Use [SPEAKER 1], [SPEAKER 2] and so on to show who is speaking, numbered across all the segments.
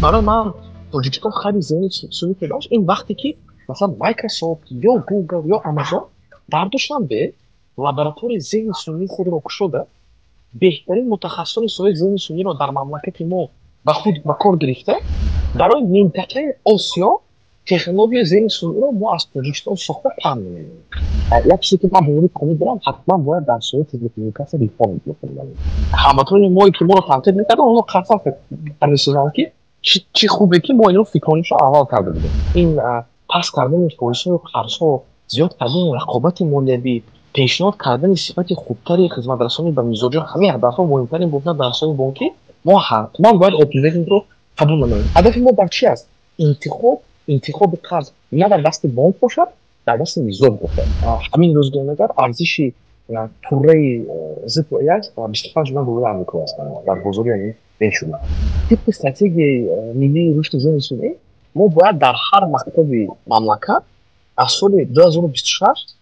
[SPEAKER 1] Барои ман Тоҷикистон хари зеҳни сунъӣ шудааст ин вақте ки масалан Microsoft ё Google ё Amazon дар Душанбе лабораторияи зеҳни сунъии худро кушода, беҳтарин мутахассисони соҳаи зеҳни сунъиро дар мамлакати мо ба худ ба кор гирифта, барои минтақаи Осиё технологияи зеҳни сунъиро мо аз Тоҷикистон сохта паҳн менамоем. Як чизе ки ман боварӣ комил дорам, ҳатман бояд дар соҳаи телекоммуникатсия реформа бикунем. Ҳамватанони мое ки моро танқид мекарданд, онҳо қасам карда ки чӣ хубе ки мо инро фикронишро аввал карда будем. Ин паст кардани фоизҳою қарзҳо, зиёд кардани рақобати молиявӣ, пешниҳод кардани сифати хубтари хизматрасонӣ ба мизоҷон, ҳамаи ҳадафҳо муҳимтарин бошад дар соҳаи бонкӣ, мо ҳатман бояд open banking-ро қабул намоем. Ҳадафи мо дар чи аст? Интихоби қарз на дар дасти бонк бошад, дар дасти мизоҷ бошад. Ҳамин рӯзгор агар арзиши пурраи Zippo AI 25 миллион доллари Амрико аст дар бозори яъне венчурӣ. Тибқи стратегияи миллии рушди зеҳни сунъӣ мо бояд дар ҳар мактаби мамлакат аз соли 2026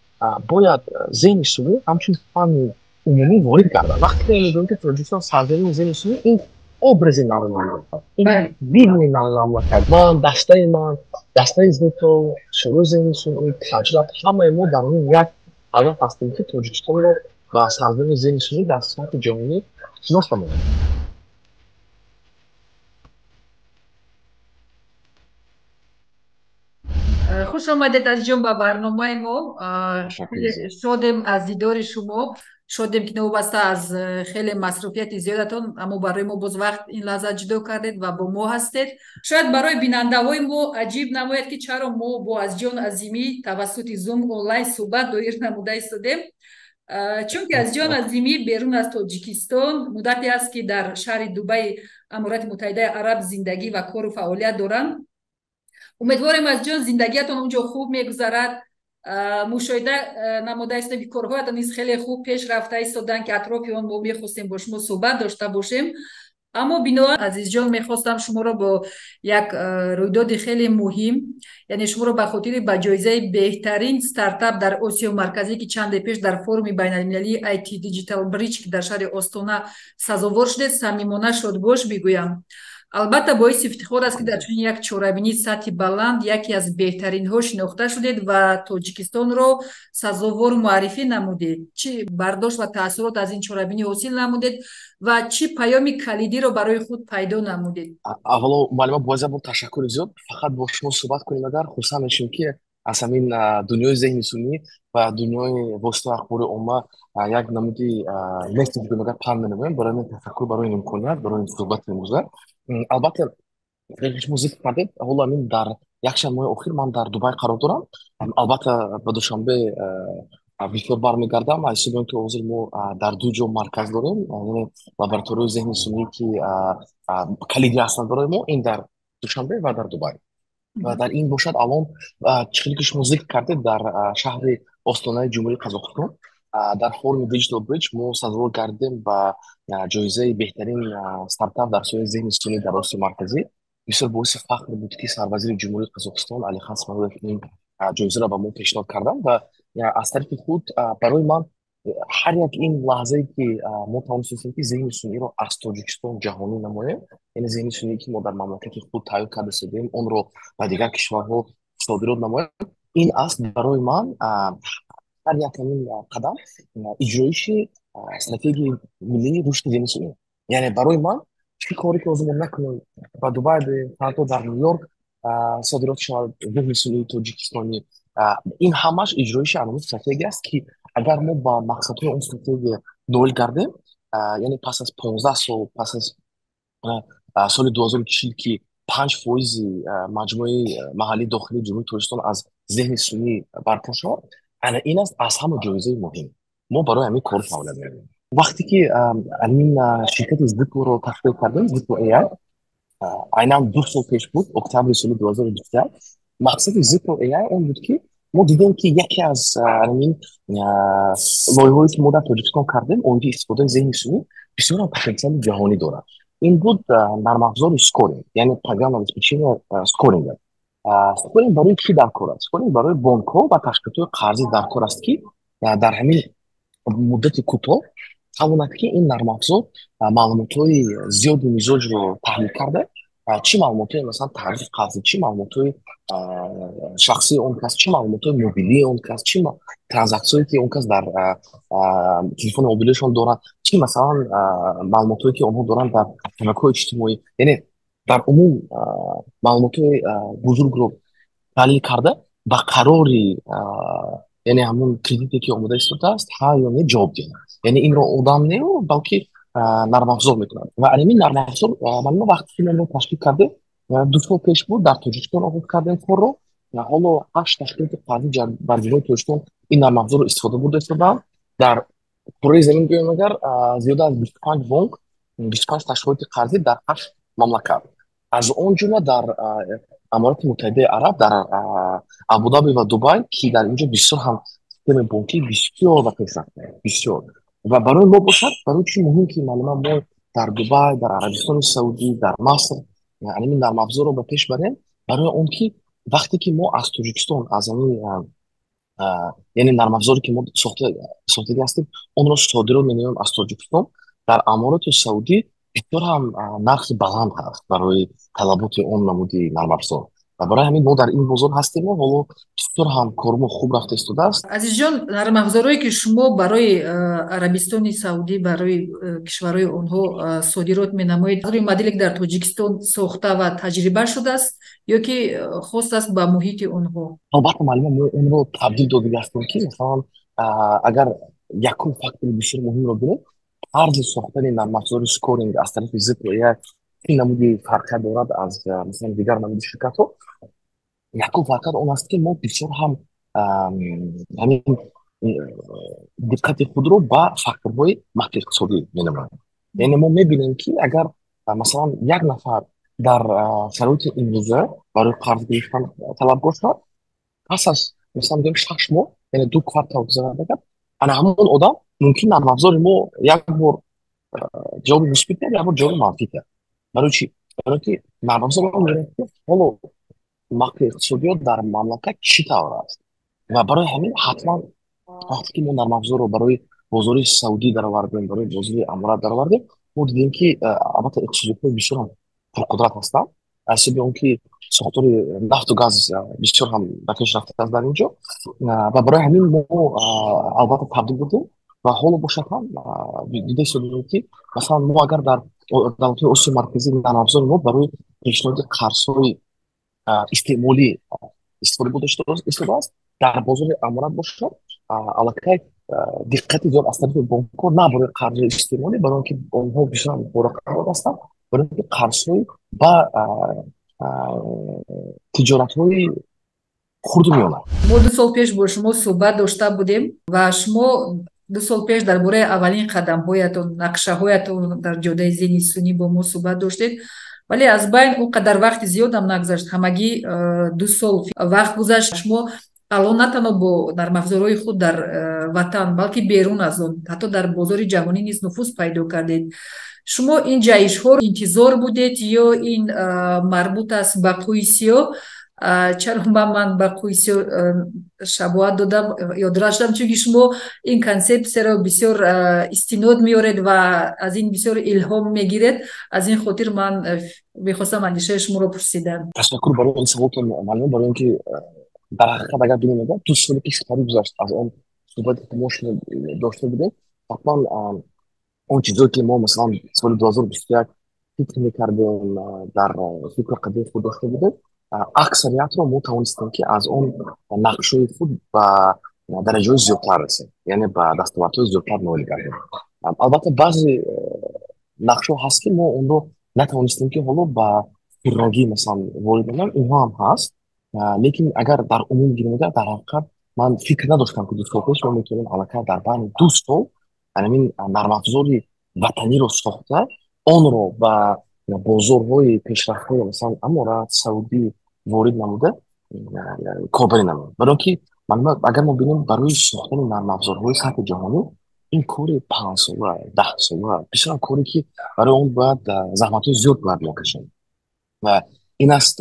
[SPEAKER 1] бояд зеҳни сунъӣ ҳамчун фанни умумӣ ворид гардад. Вақте ки мегӯем ки Тоҷикистон сарзамини зеҳни сунъӣ, ин образи нави мамлакат, ин видни нави мамлакат. Ман, дастаи ман, дастаи Zippo, шӯрои зеҳни сунъӣ, таҷриба, ҳамаи мо дар он як ҳадаф ҳастем ки Тоҷикистонро ба сарзамини зеҳни сунъӣ дар сатҳи ҷаҳонӣ шинос намоем.
[SPEAKER 2] Хуш омадед, азизҷон, ба барномаи мо. Шодем аз дидори шумо, шодем ки новобаста аз хеле масруфияти зиёдатон, аммо барои мо боз вақт ин лаҳза ҷудо кардед ва бо мо ҳастед. Шояд барои бинандаҳои мо аҷиб намояд, ки чаро мо бо Азизҷон Азимӣ тавассути Zoom онлайн суҳбат доир намуда истодем, чунки Азизҷон Азимӣ берун аз Тоҷикистон муддате аст, ки дар шаҳри Дубаи Аморати Муттаҳидаи Араб зиндагӣ ва кору фаъолият доранд. Умедворем, Азизҷон, зиндагиятон онҷо хуб мегузарад. Мушоҳида намуда истодем, ки корҳоятон низ хеле хуб пеш рафта истоданд, ки атрофи он мо мехостем бо шумо суҳбат дошта бошем. Аммо биноан, азизҷон, мехостам шуморо бо як рӯйдоди хеле муҳим, яъне шуморо ба хотири ба ҷоизаи беҳтарин стартап дар Осиёи Марказӣ, ки чанде пеш дар форуми байналмилалии IT Digital Bridge, ки дар шаҳри Остона сазовор шудед, самимона шодбош бигӯям. Албатта, боиси ифтихор аст, ки дар чунин як чорабинии сатҳи баланд яке аз беҳтаринҳо шинохта шудед ва Тоҷикистонро сазовор муаррифӣ намудед. Чӣ бардошт ва таассурот аз ин чорабинӣ ҳосил намудед ва чӣ паёми калидиро барои худ пайдо намудед?
[SPEAKER 1] Аввало, муаллима, боз як бор ташаккури зиёд. Фақат бо шумо суҳбат кунем агар, хурсанд мешавем, ки аз ҳамин дунёи зеҳни сунъӣ ва дунёи воситаи ахбори омма як намуди месседж гӯем агар паҳн менамоем. Барои ман ташаккур барои ин имконият, барои ин суҳбати имрӯза. Албатта, шумо зикр кардед, ҳоло ҳамин дар якчанд моҳи охир ман дар Дубай қарор дорам. Албатта, ба Душанбе бисёр бармегардам, аз ҳисоби он ки ҳозир мо дар ду ҷо марказ дорем, яъне лабораторияи зеҳни сунъӣ, ки калидӣ ҳастанд барои мо, ин дар Душанбе ва дар Дубай. Ва дар ин бошад, алон чӣ хеле ки шумо зикр кардед, дар шаҳри Остонаи Ҷумҳурии Қазоқистон дар форуми Digital Bridge мо сазовор гардидем ба ҷоизаи беҳтарин стартап дар соҳаи зеҳни сунъӣ дар Осиёи Марказӣ. Бисёр боиси фахр буд, ки сарвазири Ҷумҳурии Қазоқистон Алихан Смаилов ин ҷоизаро ба мо пешниҳод карданд. Ва аз тарафи худ барои ман ҳар як ин лаҳзае ки мо тавонистем, ки зеҳни сунъиро аз Тоҷикистон ҷаҳонӣ намоем, яъне зеҳни сунъие ки мо дар мамлакати худ тайёр карда истодем, онро ба дигар кишварҳо содирот намоем, ин аст барои ман ҳар як ҳамин қадам иҷроиши стратегияи миллии рушди зеҳни сунъӣ. Яъне барои ман чӣ коре ки ҳозир мо накунем, ба Дубай бием, ҳатто дар Ню-Йорк содирот шавад зеҳни сунъии тоҷикистонӣ, ин ҳамаш иҷроиши ҳамин стратегия аст, ки агар мо ба мақсадҳои он стратегия ноил гардем, яъне пас аз 15 сол, пас аз соли 2040, ки 5 фоизи маҷмӯи маҳаллии дохилии Ҷумҳурии Тоҷикистон аз зеҳни сунъӣ барпо шавад, ана ин аст аз ҳама ҷоизаи муҳим. Мо барои ҳамин кор фаъолият мекунем. Вақте ки ҳамин ширкати Zippo-ро ташкил кардем, Zippo AI, айнан 2 сол пеш буд, октябри соли 2021. Мақсади Zippo AI он буд, ки мо дидем, ки яке аз ҳамин лоиҳаҳое ки мо дар Тоҷикистон кардем оиди истифодаи зеҳни сунъӣ, бисёрам потенсиали ҷаҳонӣ дорад. Ин буд нармафзори скоринг, яъне программное обеспечение скоринга. Скоринг барои чӣ дар кор аст? Скоринг барои бонкҳо ва ташкилотҳои қарзӣ дар кор аст, ки дар ҳамин муддати кӯтоҳ тавонад, ки ин нармафзор маълумотҳои зиёди мизоҷро таҳлил карда, Чӣ маълумотҳои, масалан, таърихи қарзӣ, чӣ маълумотҳои шахсии он кас, чӣ маълумотҳои мобилии он кас, чӣ транзаксияе, ки он кас дар телефони мобилиашон дорад, чӣ, масалан, маълумотҳое, ки онҳо доранд дар шабакаҳои иҷтимоӣ, яъне дар умум маълумотҳои бузургро таҳлил карда, ба қарори, яъне ҳамун кредите, ки омода истодааст, ҳа ё не ҷавоб диҳад. Яъне инро одам не, балки нармафзор мекунад. Ва ҳамин нармафзор, мо вақте ки онро ташкил кардем, 2 сол пеш буд, дар Тоҷикистон оғоз кардем корро. Ҳоло ҳашт ташкилоти қарзӣ бар ҷумҳурии Тоҷикистон ин нармафзорро истифода бурда истодаанд. Дар кураи замин гӯем агар, зиёда аз 25 бонк, 25 ташкилоти қарзӣ дар ҳашт мамлакат, аз он ҷумла дар Аморати Муттаҳидаи Араб, дар Абудаби ва Дубай, ки дар инҷо бисёр ҳам системаи бонкӣ бисёр ба пеш рафта, бисёр. Ва барои мо бошад, барои чи муҳим, ки маълума мо дар Дубай, дар Арабистони Саудӣ, дар Маср ҳамин нармафзорро ба пеш барем? Барои он ки вақте ки мо аз Тоҷикистон, аз ҳамин, яъне нармафзоре, ки мо сохтагӣ ҳастем, онро содирот менамоем аз Тоҷикистон, дар Аморати Саудӣ бисёр ҳам нархи баланд ҳаст барои талаботи он намуди нармафзор ва барои ҳамин мо дар ин бозор ҳастему ҳоло бисёр ҳам кормо хуб рафта истодааст.
[SPEAKER 2] Азизҷон, нармафзорое, ки шумо барои Арабистони Саудӣ, барои кишварҳои онҳо содирот менамоед, моделе, ки дар Тоҷикистон сохта ва таҷриба шудааст ё ки хос аст ба муҳити онҳо?
[SPEAKER 1] Албатта, маълума, мо онро табдил додагӣ ҳастем, ки масалан, агар якум фактори бисёр муҳимро бинем, тарзи сохтани нармафзори скоринг аз тарафи Zipro як чӣ намуди фарқият дорад аз, масалан, дигар намуди ширкатҳо? Якум фарқият он аст, ки мо бисёр ҳам ҳамин диққати худро ба факторҳои макроиқтисодӣ менамоем. Яъне мо мебинем, ки агар, масалан, як нафар дар шароити имрӯза барои қарз гирифтан талабгор шавад, пас аз, масалан, гӯем, 6 моҳ, яъне ду квартал гузарад агар, ана ҳамон одам мумкин нармафзори мо як бор ҷавоби мусбит диҳад, як бор ҷавоби манфӣ диҳад. Барои чӣ? Барои ки нармафзор мебинад, ки ҳоло макроиқтисодиёт дар мамлакат чӣ тавр аст. Ва барои ҳамин ҳатман вақте ки мо нармафзорро барои бозори Саудӣ даровардем, барои бозори Аморат даровардем, мо дидем, ки албатта иқтисодиётҳои бисёр ҳам пурқудрат ҳастанд, аз ҳисоби он ки сохтори нафту газ бисёр ҳам ба пеш рафтааст дар ин ҷо. Ва барои ҳамин мо албатта табдил додем ва ҳоло бошад ҳам дида истодаем, ки масалан, мо агар дар давлатҳои Осиёи Марказӣ нармафзори мо барои пешниҳоди қарзҳои истеъмолӣ истифода бурда истодааст, дар бозори Аморат бошад, аллакай диққати зиёд аз тарафи бонкҳо на барои қарзҳои истеъмолӣ, барои он ки онҳо бисёр борақабот ҳастанд, барои он ки қарзҳои ба тиҷоратҳои хурду миёна.
[SPEAKER 2] Мо 2 сол пеш бо шумо суҳбат дошта будем ва шумо 2 сол пеш дар бораи аввалин қадамҳоятон, нақшаҳоятон дар ҷодаи зеҳни сунъӣ бо мо суҳбат доштед. Вале аз байн он қадар вақти зиёдам нагузашт, ҳамагӣ 2 сол вақт гузашт. Шумо алон на танҳо бо нармафзорҳои худ дар ватан, балки берун аз он, ҳатто дар бозори ҷаҳонӣ низ нуфуз пайдо кардед. Шумо ин ҷаҳишҳоро интизор будед ё ин марбут аст ба қӯи сиёҳ? Чаро ман ба қӯи сиёҳ шабоҳат додам, ёдрас шудам? Чунки шумо ин консепсияро бисёр истинод меоред ва аз ин бисёр илҳом мегиред. Аз ин хотир ман мехостам андешаи шуморо пурсидам.
[SPEAKER 1] Ташаккур барои ин саволтон, маълум, барои он ки дар ҳақиқат агар бинем, агар 2 соле ки сипарӣ гузашт аз он суҳбате, ки мо дошта будем, ҳатман он чизое, ки мо, масалан, соли 2021 фикр мекардем, дар фикру ақидаи худ дошта будем, аксариятро мо тавонистем, ки аз он нақшҳои худ ба дараҷаҳои зиёдтар расем, яъне ба дастовардҳои зиёдтар ноил гардем. Албатта, баъзе нақшҳо ҳаст, ки мо онро натавонистем, ки ҳоло ба пуррагӣ, масалан, ворид намоем, инҳо ҳам ҳаст. Лекин агар дар умум гирем агар, дар ҳақиқат ман фикр надоштам, ки 2 сол пеш мо метавонем аллакай дар байни 2 сол ҳамин нармафзори ватаниро сохта, онро ба бозорҳои пешрафтаи, масалан, Аморат, Саудӣ ворид намуда, корбарӣ намоем. Барои он ки агар мо бинем, барои сохтани нармафзорҳои сатҳи ҷаҳонӣ ин кори 5сола, 10сола, бисёрам коре, ки барои он бояд заҳматҳои зиёд бояд мо кашем. Ва ин аст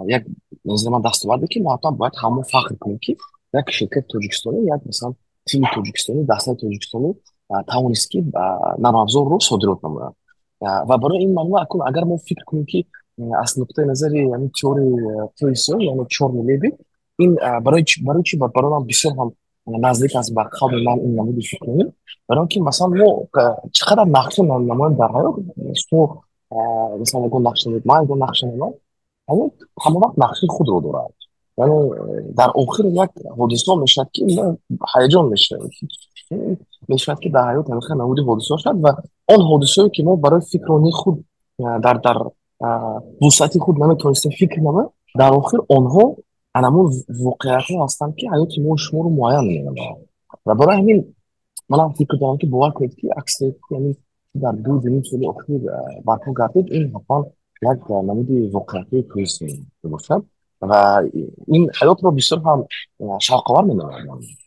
[SPEAKER 1] як назари ман дастоварде, ки мо ҳатман бояд ҳамон фахр кунем, ки як ширкати тоҷикистонӣ, як, масалан, тими тоҷикистонӣ, дастаи тоҷикистонӣ тавонист, ки нармафзорро содирот намояд. Ва барои ин маъно акнун агар мо фикр кунем, ки Аз нуқтаи назари ҳамин теорияи қӯи, яъне чёрный лебедь, ин барои чӣ барои ман бисёр ҳам наздик аст ба қалби ман ин намуди фикрӣ? Барои он ки, масалан, мо чӣ қадар нақша намоем дар ҳаёт, шумо, масалан, ягон нақша намоед, ман ягон нақша намоям, ҳаёт ҳама вақт нақшаи худро дорад. Яъне дар охир як ҳодисаҳо мешавад, ки мо ҳаяҷон мешавем, мешавад, ки дар ҳаёт ҳамин хел намуди ҳодисаҳо шавад. Ва он ҳодисаҳое, ки мо барои фикронии худ дар вусъати худ наметавонистем фикр намоем, дар охир онҳо анамун воқеиятҳо ҳастанд, ки ҳаёти мо шуморо муайян менамоянд. Ва барои ҳамин манам фикр дорам, ки бовар кунед, ки аксарияти ҳамин дар 2-2.5 соли охир барпо гардид, ин ҳатман як намуди воқеиятҳои кӯҳистӣ мебошад ва ин ҳаётро бисёр ҳам шавқовар менамояд.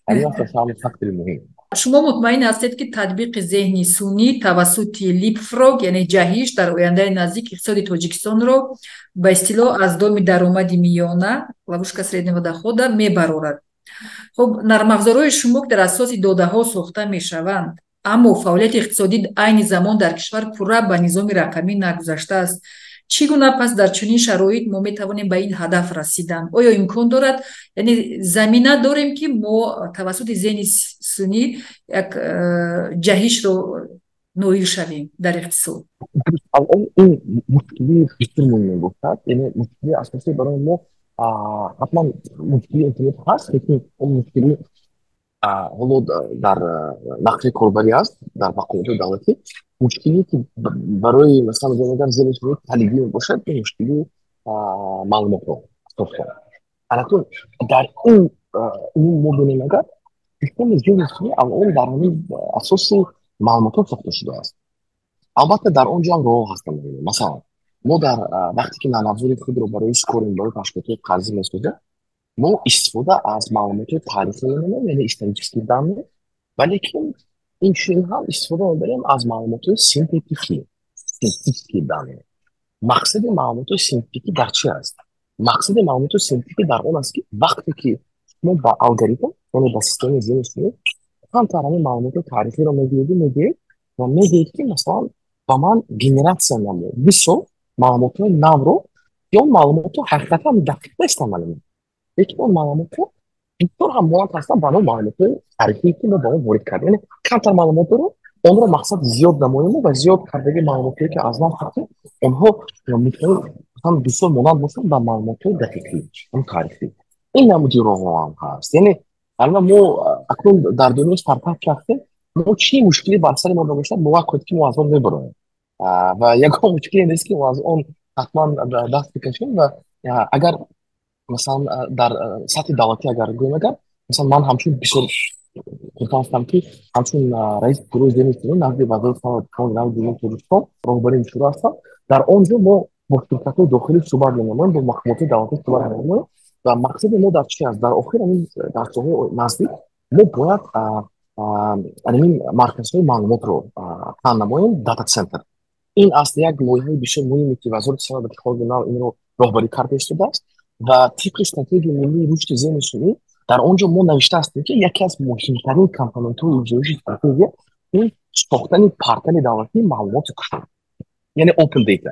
[SPEAKER 1] Ҳамин аст ҳам фактори муҳим.
[SPEAKER 2] Шумо мутмаин ҳастед, ки татбиқи зеҳни сунъӣ тавассути leapfrog, яъне ҷаҳиш, дар ояндаи наздик иқтисоди Тоҷикистонро ба истилоҳ аз доми даромади миёна, ловушка среднего дохода, мебарорад? Хуб, нармафзорҳои шумо, ки дар асоси додаҳо сохта мешаванд, аммо фаъолияти иқтисодӣ айни замон дар кишвар пурра ба низоми рақамӣ нагузаштааст. Чӣ гуна пас дар чунин шароит мо метавонем ба ин ҳадаф расидан? Оё имкон дорад, яъне замина дорем, ки мо тавассути зеҳни сунъӣ як ҷаҳишро ноил шавем дар иқтисод?
[SPEAKER 1] Ин мушкилии бисёр муҳим мебошад. Яъне мушкилии асосӣ барои мо ҳатман мушкилии интернет ҳаст, лекин он мушкилӣ ҳоло дар нақшаи корбарӣ аст дар мақомоти давлатӣ. Мушкилие, ки барои, масалан, агар зеҳни сунъӣ калидӣ мебошад, ин мушкилии маълумотҳо асосан. Алакун дар ин умум мо бинем агар, системаи зеҳни сунъӣ алон дар ҳамин асоси маълумотҳо сохта шудааст. Албатта, дар он ҷо ҳам роҳҳо ҳастанд. Масалан, мо дар вақте ки нармафзори худро барои скоринг, барои ташкилотҳои қарзӣ месозем, мо истифода аз маълумотҳои таърихӣ менамоем, яъне исторические данные, валекин инчунин ҳам истифода мебарем аз маълумотҳои синтетикӣ, синтетические данные. Мақсади маълумотҳои синтетикӣ дар чи аст? Мақсади маълумотҳои синтетикӣ дар он аст, ки вақте ки шумо ба алгоритм, яъне ба системаи зеҳни сунъӣ, камтар ҳамин маълумотҳои таърихиро мегӯед ва мегӯед, ки, масалан, ба ман генератсия намо бисоз маълумотҳои навро, ки он маълумотҳо ҳақиқатан дақиқ нестанд, лекин он маълумотҳо бисёр ҳам монанд ҳастанд ба он маълумотҳои таърихие, ки мо ба он ворид кардем. Яъне камтар маълумот дорем, онро мақсад зиёд намоему ва зиёд кардаги маълумотҳое, ки аз нав ҳастем, онҳо метавонанд бисёр монанд бошанд ба маълумотҳои дақиқӣ, он таърихӣ. Ин намуди роҳҳо ҳам ҳаст. Яъне алма мо акнун дар дунёи стартап ҳастем. Мо чӣ мушкиле бар сари мо набошад, бовар кунед, ки мо аз он мебароем ва ягон мушкиле нест, ки мо аз он ҳатман даст бикашем. Ва агар, масалан, дар сатҳи давлатӣ агар гӯем агар, масалан, ман ҳамчун бисёр хурсанд ҳастам, ки ҳамчун раиси шӯрои зеҳни сунъӣ назди Вазорати саноат ва технологияи нави Ҷумҳурии Тоҷикистон роҳбари ин шӯро ҳастам. Дар он ҷо мо бо ширкатҳои дохилӣ суҳбат менамоем, бо мақомотҳои давлатӣ суҳбат менамоем. Ва мақсади мо дар чи аст? Дар охир ҳамин дар солҳои наздик мо бояд ҳамин марказҳои маълумотро паҳн намоем, дата центр. Ин аст як лоиҳаи бисёр муҳиме, ки Вазорати саноат ва технологияи нав инро роҳбарӣ карда истодааст. Ва тибқи стратегияи миллии рушди зеҳни сунъӣ дар он ҷо мо навишта ҳастем, ки яке аз муҳимтарин компонентҳои иҷроиши стратегия ин сохтани портали давлатии маълумоти кушод, яъне open data,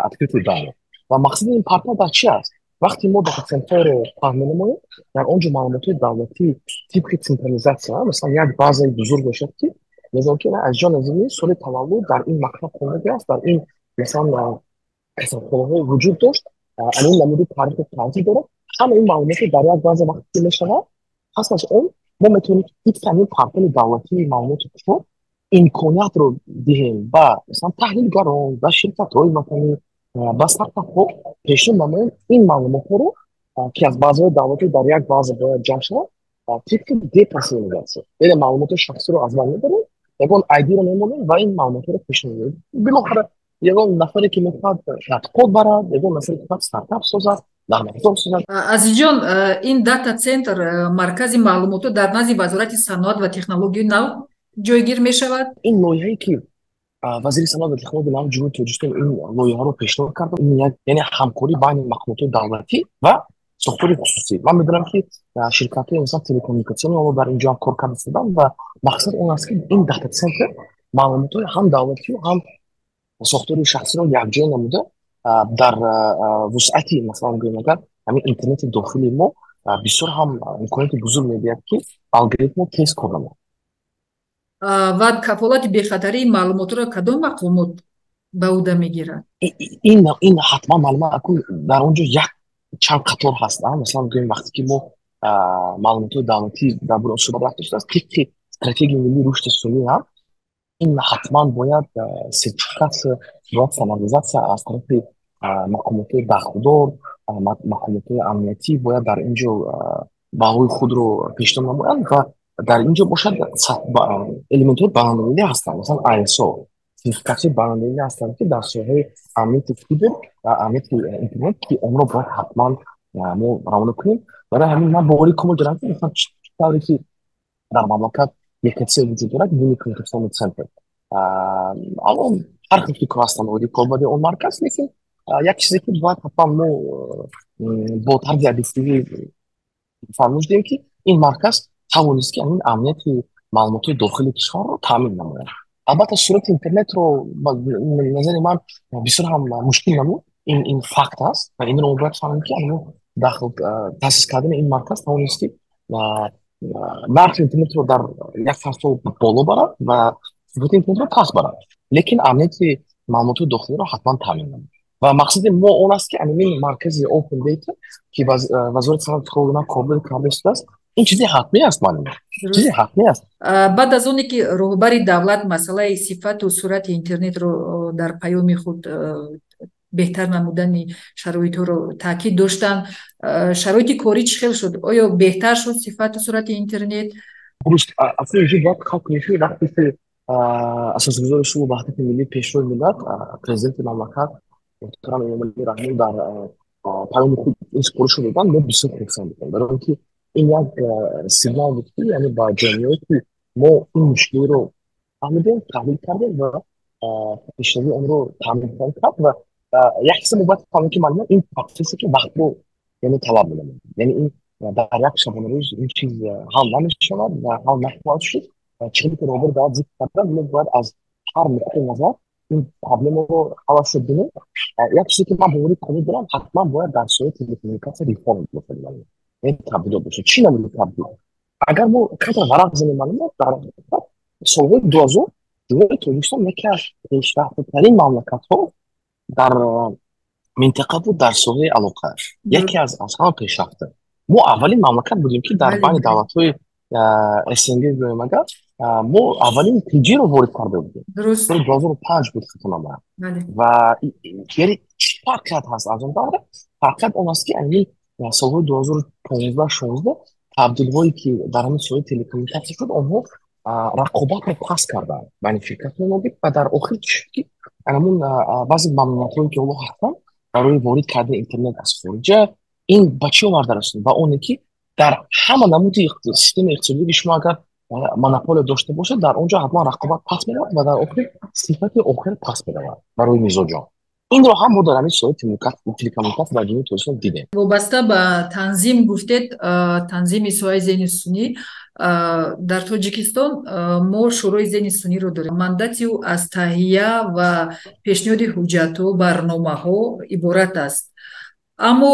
[SPEAKER 1] открытый данные. Ва мақсади ин портал дар чи аст? Вақте мо дата центрро паҳн менамоем, дар он ҷо маълумотҳои давлатӣ тибқи централизатсия, масалан, як базаи бузург мешавад, ки мегӯям, ки Азизҷон Азимӣ соли таваллуд дар ин мактаб хондагиаст, дар ин, масалан, касабхонаҳо вуҷуд дошт, ин намуди таърихи таърихӣ дорад. Ҳама ин маълумотҳо дар як база вақте ки мешавад, пас аз он мо метавонем тибқи ҳамин портали давлатии маълумоти кушод имкониятро диҳем ба, масалан, таҳлилгарон, ба ширкатҳои ватанӣ, ба стартапҳо пешниҳод намоем ин маълумотҳоро, ки аз базаҳои давлатӣ дар як база бояд ҷамъ шавад тибқи деперсонализатсия, яъне маълумотҳои шахсиро аз байн мебарем, ягон айдиро мемонем ва ин маълумотҳоро пешниҳод медиҳем. Билохара ягон нафаре, ки мехоҳад тадқиқот барад, ягон нафаре, ки мехоҳад стартап созад, нармафзор созад.
[SPEAKER 2] Азизҷон, ин дата центр, маркази маълумотҳо дар назди Вазорати саноат ва технологияи нав ҷойгир мешавад?
[SPEAKER 1] Ин лоиҳае, ки вазири саноат ва технологияи нави Ҷумҳурии Тоҷикистон ин лоиҳаро пешниҳод кард, ин як, яъне ҳамкорӣ байни мақомотҳои давлатӣ ва сохтори хусусӣ. Ман медонам, ки ширкатҳои, масалан, телекоммуникатсиони мо дар ин ҷо ҳам кор карда истоданд. Ва мақсад он аст, ки ин дата центр маълумотҳои ҳам давлатию ҳам сохтори шахсиро якҷоя намуда. Дар вусъати, масалан гӯем агар, ҳамин интернети дохили мо бисёр ҳам имконияти бузург медиҳад, ки алгоритмҳо тез кор намояд.
[SPEAKER 2] Ва кафолати бехатарии маълумотро кадом мақомот ба ӯҳда мегирад?
[SPEAKER 1] Ин ҳатман маълумот акун дар он ҷо як чанд қатор ҳаст. Масалан гӯем, вақте ки мо маълумотҳои давлатӣ дар бораи он суҳбат рафта шудааст, тибқи стратегияи миллии рушди сунъӣ ҳам ин ҳатман бояд сертификатсия, бояд стандартизатсия аз тарафи мақомотҳои дахлдор, мақомотҳои амниятӣ бояд дар ин ҷо баҳои худро пешниҳод намоянд ва дар ин ҷо бошад элементҳои байналмилалӣ ҳастанд, масалан ISO сертификатсияи байналмилалӣ ҳастанд, ки дар соҳаи амнияти кибер ва амнияти интернет, ки онро бояд ҳатман мо равона кунем. Барои ҳамин ман боварӣ комил дорам, ки масалан чӣ тавре ки дар мамлакат ЕКЦ вуҷуд дорад, Единый коммуникационный центр, алон ҳар хел фикр ҳастанд оиди корбарии он марказ, лекин як чизе ки бояд ҳатман мо бо тарзи объективӣ фармуш диҳем, ки ин марказ тавонист, ки ҳамин амнияти маълумотҳои дохили кишварро таъмин намояд. Албатта, сурати интернетро ба назари ман бисёр ҳам мушкил намуд, ин факт аст ва инро мо бояд фаҳмем, ки ҳамин дахл таъсис кардани ин марказ тавонист, ки нархи интернетро дар як фасл боло барад ва сифати интернетро паст барад, лекин амнияти маълумотҳои дохилиро ҳатман таъмин намуд. Ва мақсади мо он аст, ки ҳамин маркази Open Data, ки Вазорати саноати технология корбарӣ карда шудааст, ин чизи ҳатмӣ аст, маълум, чизи ҳатмӣ аст.
[SPEAKER 2] Баъд аз оне ки роҳбари давлат масъалаи сифату суръати интернетро дар паёми худ беҳтар намудани шароитҳоро таъкид доштанд, шароити корӣ чӣ хел шуд? Оё беҳтар шуд сифату суръати интернет?
[SPEAKER 1] Дуруст, аслан инҷо бояд қайд кунем, ки вақте ки асосгузори сулҳу ваҳдати миллӣ, пешвои миллат, президенти мамлакат муҳтарам Эмомалӣ Раҳмон дар паёми худ ин супоришро доданд, мо бисёр хурсанд будем, барои он ки ин як сигнал буд, ки яъне ба ҷомеае ки мо ин мушкилиро фаҳмидем, таҳлил кардем ва пешравии онро таъмин хоҳем кард. Ва як чизе мо бояд фаҳмем, ки маълумот ин процессе ки вақтро яъне талаб менамояд, яъне ин дар як шабонарӯз ин чиз ҳал намешавад ва ҳал нахоҳад шуд. Чизе ки роҳбари давлат зикр карданд, мо бояд аз ҳар нуқтаи назар ин проблемаро ҳалашро бинем. Як чизе ки ман боварӣ комил дорам, ҳатман бояд дар соҳаи телекоммуникатсия реформа бошад, яъне табдилот бошад. Чӣ намуди табдил? Агар мо камтар варақ занем, маълумот, дар солҳои 2000 Ҷумҳурии Тоҷикистон яке аз пешрафтатарин мамлакатҳо дар минтақа буд дар соҳаи алоқа, яке аз ҳама пешрафта. Мо аввалин мамлакат будем, ки дар байни давлатҳои СНГ гӯем агар, мо аввалин 3G-ро ворид карда будем. Соли 2005 буд, хато намоям. Ва яъне чӣ фарқият ҳаст аз он давра? Фарқият он аст, ки ҳамин солҳои 2015-16 табдилҳое ки дар ҳамин соҳаи телекоммуникатсия шуд, онҳо рақобатро паст карданд байни ширкатҳои нобиқ ва дар охир чӣ шуд, ки ҳамун баъзе мамнуъиятҳое ки ҳоло ҳастанд барои ворид кардани интернет аз хориҷа, ин ба чӣ оварда расонд? Ба оне ки дар ҳама намуди системаи иқтисодӣ ки шумо агар монополия дошта бошед, дар он ҷо ҳатман рақобат паст меравад ва дар охир сифати охир паст меравад барои мизоҷон. Инро ҳам мо дар ҳамин соҳаи телекоммуникатсия дар Ҷумҳурии Тоҷикистон дидем.
[SPEAKER 2] Вобаста ба танзим гуфтед, танзими соҳаи зеҳни сунъӣ дар Тоҷикистон мо Шӯрои зеҳни сунъиро дорем. Мандати ӯ аз таҳия ва пешниҳоди ҳуҷҷатҳо, барномаҳо иборат аст, аммо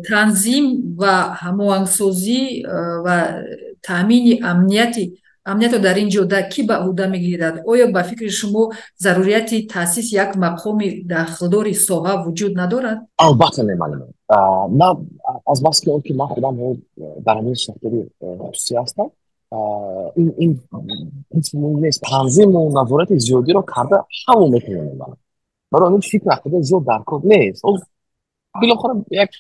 [SPEAKER 2] танзим ва ҳамоҳангсозӣ ва таъмини амниятро дар ин ҷода кӣ ба ӯҳда мегирад? Оё ба фикри шумо зарурияти таъсиси як мақоми дахлдори соҳа вуҷуд надорад?
[SPEAKER 1] Албатта не, маълум. На аз баски он ки ман худам дар ҳамин сохтори хусусӣ ҳастам, ин принсип муҳим нест. Танзиму назорати зиёдиро карда ҳамо метавонем. Барои ҳамин фикр ақида зиёд дар кор нест. Билохира як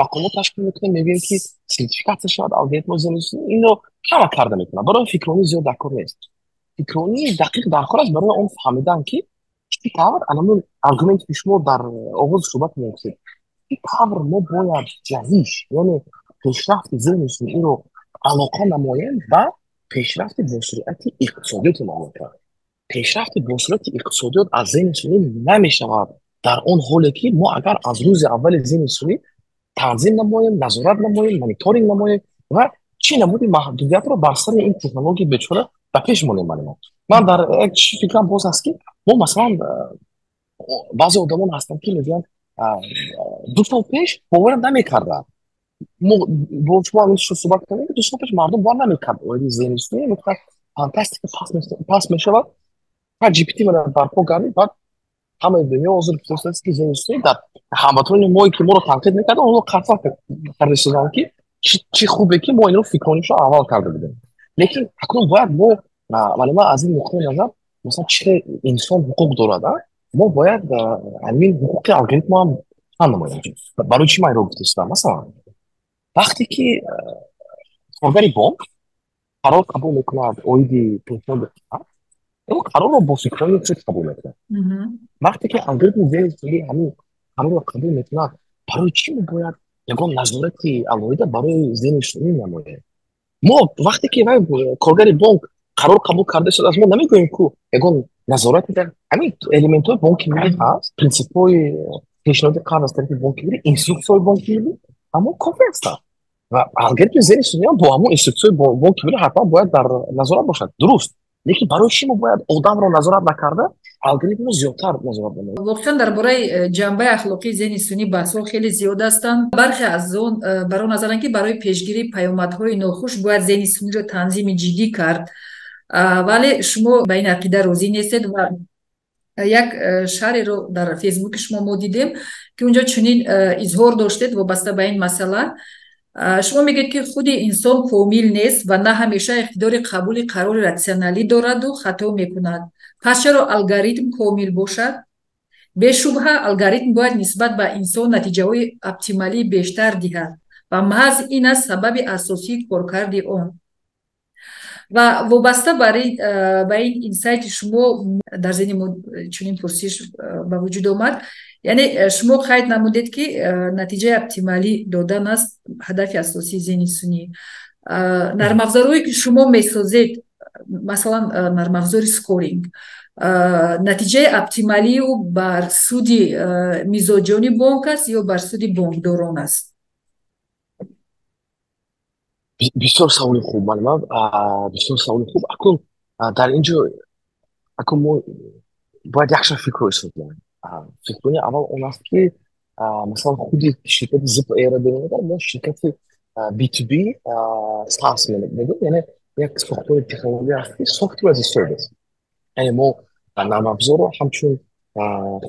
[SPEAKER 1] мақомот ташкил мекунем, мегӯем ки сертификатсия шавад алгоритмҳои зеҳни сунъӣ, инро ҳама карда метавонад. Барои фикронӣ зиёд дар кор нест. Фикронии дақиқ дар кор аст барои он фаҳмидан, ки чӣ тавр анамун аргументе ки шумо дар оғози суҳбат мегуфтед, чӣ тавр мо бояд ҷаҳиш, яъне пешрафти зеҳни сунъиро алоқа намоем ба пешрафти босуръати иқтисодиёти мамлакат. Пешрафти босуръати иқтисодиёт аз зеҳни сунъӣ намешавад дар он ҳоле ки мо агар аз рӯзи аввали зеҳни сунъӣ танзим намоем, назорат намоем, мониторинг намоем ва чӣ намуди маҳдудиятро бар сари ин технологияи бечора ба пеш монем. Ман дар як чӣ фикрам боз аст, ки мо масалан баъзе одамон ҳастанд, ки мегӯянд 2 сол пеш боварам намекарданд. Мо бо шумо ҳамин суҳбат кардем, 2 сол пеш мардум бовар намекард оиди зеҳни сунъӣ, мегуфтанд, фантастика паст мешавад. ChatGPT мана барпо гардид, баъд ҳамаи дунё ҳозир гуфтааст, ки зеҳни сунъӣ дар ҳамватанони мое, ки моро танқид мекарданд, онҳо қарсак карда истоданд, ки чӣ хубе, ки мо инро фикронишро аввал карда будем. Лекин акнун бояд мо, вале ман аз ин нуқтаи назар, масалан, чӣ инсон ҳуқуқ дорад, мо бояд ҳамин ҳуқуқи алгоритмро ҳам фаҳм намоем. Барои чӣ ман инро гуфта истодам? Масалан, вақте ки коргари бонк қарор қабул мекунад оиди пешниҳоди қарз, ӯ қарорро бо фикрони худ қабул мекунад. Вақте ки алгоритми зеҳни сунъӣ ҳамин қарорро қабул мекунад, барои чӣ мо бояд ягон назорати алоҳида барои зеҳни сунъӣ намоем? Мо вақте ки вай коргари бонк қарор қабул карда истодааст, мо намегӯем, ку ягон назорати ҳамин элементҳои бонки миллӣ ҳаст, принсипҳои пешниҳоди қарз аз тарафи бонки миллӣ, инструксияҳои бонки миллӣ ҳамон кофӣ ҳастанд ва алгоритми зеҳни сунъӣ ҳам бо ҳамон инструксияҳои бонки миллӣ ҳатман бояд дар назорат бошад, дуруст. Лекин барои чӣ мо бояд одамро назорат накарда, алгоритмро зиёдтар назорат намоем?
[SPEAKER 2] Воқеан, дар бораи ҷанбаи ахлоқии зеҳни сунъӣ баҳсҳо хеле зиёд ҳастанд. Бархе аз он бар он назаранд, ки барои пешгирии паёмадҳои нохуш бояд зеҳни сунъиро танзими ҷиддӣ кард, вале шумо ба ин ақида розӣ нестед ва як шарҳеро дар Фейсбуки шумо мо дидем, ки унҷо чунин изҳор доштед вобаста ба ин масъала. Шумо мегӯед, ки худи инсон комил нест ва на ҳамеша иқтидори қабули қарори ратсионалӣ дораду хато мекунад. Пас чаро алгоритм комил бошад? Бешубҳа, алгоритм бояд нисбат ба инсон натиҷаҳои оптималии бештар диҳад ва маҳз ин аст сабаби асосии коркарди он. Ва вобаста ба ин инсайти шумо дар зеҳни мо чунин пурсиш ба вуҷуд омад. Яъне шумо қайд намудед, ки натиҷаи оптималӣ додан аст ҳадафи асосии зеҳни сунъӣ. Нармафзорҳое, ки шумо месозед, масалан, нармафзори скоринг, натиҷаи оптималии ӯ бар суди мизоҷони бонк аст ё бар суди бонкдорон аст?
[SPEAKER 1] Бисёр саволи хуб, малима, бисёр саволи хуб. Акнун дар ин ҷо акнун мо бояд якчанд фикрро ҳисоб кунем. Фикрони аввал он аст, ки масалан, худи ширкати Zip AI-ро бинем, агар мо ширкати B2B SaaS мегӯем, яъне як сохтори технология аст, ки software as a service, яъне мо нармафзорро ҳамчун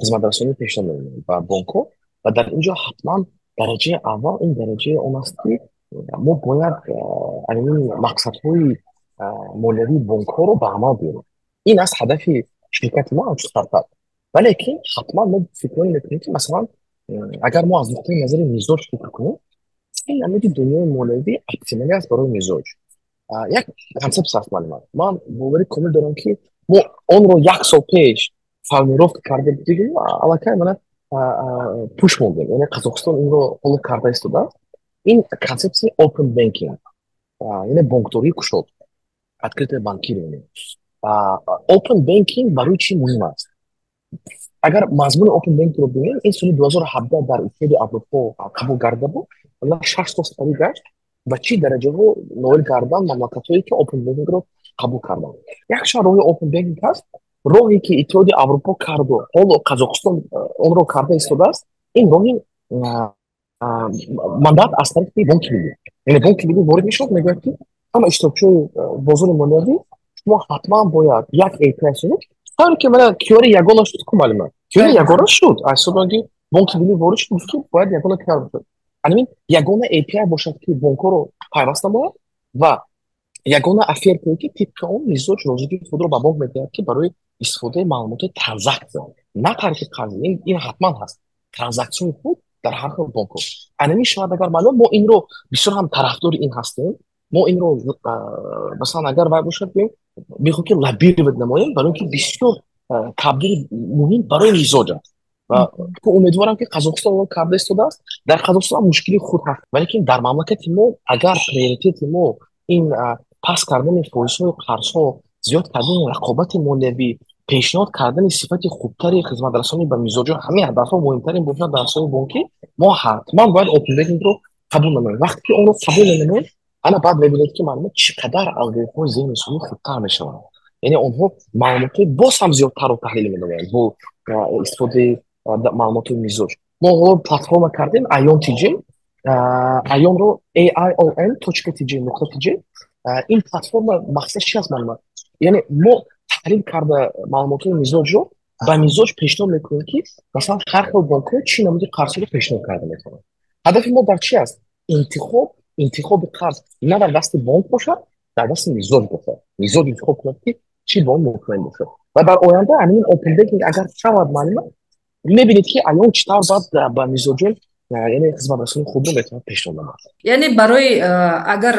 [SPEAKER 1] хизматрасонӣ пешниҳод менамоем ба бонкҳо. Ва дар ин ҷо ҳатман дараҷаи аввал ин дараҷаи он аст, ки мо бояд ҳамин мақсадҳои молиявии бонкҳоро ба амал биёрем. Ин аст ҳадафи ширкати мо ҳамчун стартап. Валекин ҳатман мо фикрҳое мекунем, ки масалан, агар мо аз нуқтаи назари мизоҷ фикр кунем, ин намуди дунёи молиявӣ оптималӣ аст барои мизоҷ. Як консепсия аст, малима. Ман боварӣ комил дорам, ки мо онро як сол пеш формулировка карда будем, аллакай мана пуш мондем, яъне Қазоқистон инро ҳоло карда истодааст. Ин консепсияи open banking, яъне бонкдории кушод, открытое банкирование. Open banking барои чӣ муҳим аст? Агар мазмуни open banking-ро бинем, ин соли 2017 дар Иттиҳоди Аврупо қабул карда буд ва 6 сол сипарӣ гашт ва чӣ дараҷаҳо ноил гарданд мамлакатҳое, ки open banking-ро қабул карданд. Якчанд роҳи open banking ҳаст. Роҳе, ки Иттиҳоди Аврупо карду ҳоло Қазоқистон онро карда истодааст, ин роҳи мандат аз тарафи Бонки Миллӣ, яъне Бонки Миллӣ ворид мешавад, мегӯяд, ки ҳама иштирокчиҳои бозори молиявӣ, шумо ҳатман бояд як API созед, тавре ки мана QR ягона шуд ку, малима, QR ягона шуд аз ҳисоби ки Бонки Миллӣ ворид шуд, гуфт, ки бояд ягона QR бошад. Ҳамин ягона API бошад, ки бонкҳоро пайваст намояд, ва ягона офертае, ки тибқи он мизоҷ розигии худро ба бонк медиҳад, ки барои истифодаи маълумоти транзаксия, на таърихи қарзӣ, ин ҳатман ҳаст, транзаксияи худ дар ҳар хел бонкҳо анами шавад. Агар маълум, мо инро бисёр ҳам тарафдори ин ҳастем. Мо инро, масалан, агар вай бошад, мехоҳем, ки лоббировать намоем, барои ин ки бисёр табдили муҳим барои мизоҷ аст ва умедворам, ки Қазоқистон онро карда истодааст. Дар Қазоқистон мушкили худ ҳаст, валекин дар мамлакати мо агар приоритети мо ин паст кардани фоизҳои қарзҳо, зиёд кардани рақобати молиявӣ, пешниҳод кардани сифати хубтари хизматрасонӣ ба мизоҷон, ҳамин ҳадафҳо муҳимтарин бошад дар соҳаи бонкӣ, мо ҳатман бояд open banking-ро қабул намоем. Вақте ки онро қабул менамоем, ана баъд мебинед, ки маълумот чӣ қадар алгоритмҳои зеҳни сунъӣ хубтар мешаванд, яъне онҳо маълумотҳои боз ҳам зиёдтарро таҳлил менамоянд бо истифодаи маълумотҳои мизоҷ. Мо ҳоло платформа кардем Aion TJ, Aionро AION точка TJ, нуқта TJ. Ин платформа мақсад чи аст, маълумот? Яъне мо таҳлил карда маълумотҳои мизоҷро ба мизоҷ пешниҳод мекунем, ки масалан ҳар хел бонкҳо чӣ намуди қарзҳоро пешниҳод карда метавонанд. Ҳадафи мо дар чи аст? Интихоби қарз на дар дасти бонк бошад, дар дасти мизоҷ бошад. Мизоҷ интихоб кунад, ки чӣ бонк мутмаин бошад. Ва дар оянда ҳамин open banking агар шавад, маълумот, мебинед, ки Айон чӣ тавр баъд ба мизоҷон, яъне хизматрасонии худро метавонад пешниҳод намояд.
[SPEAKER 2] Яъне барои агар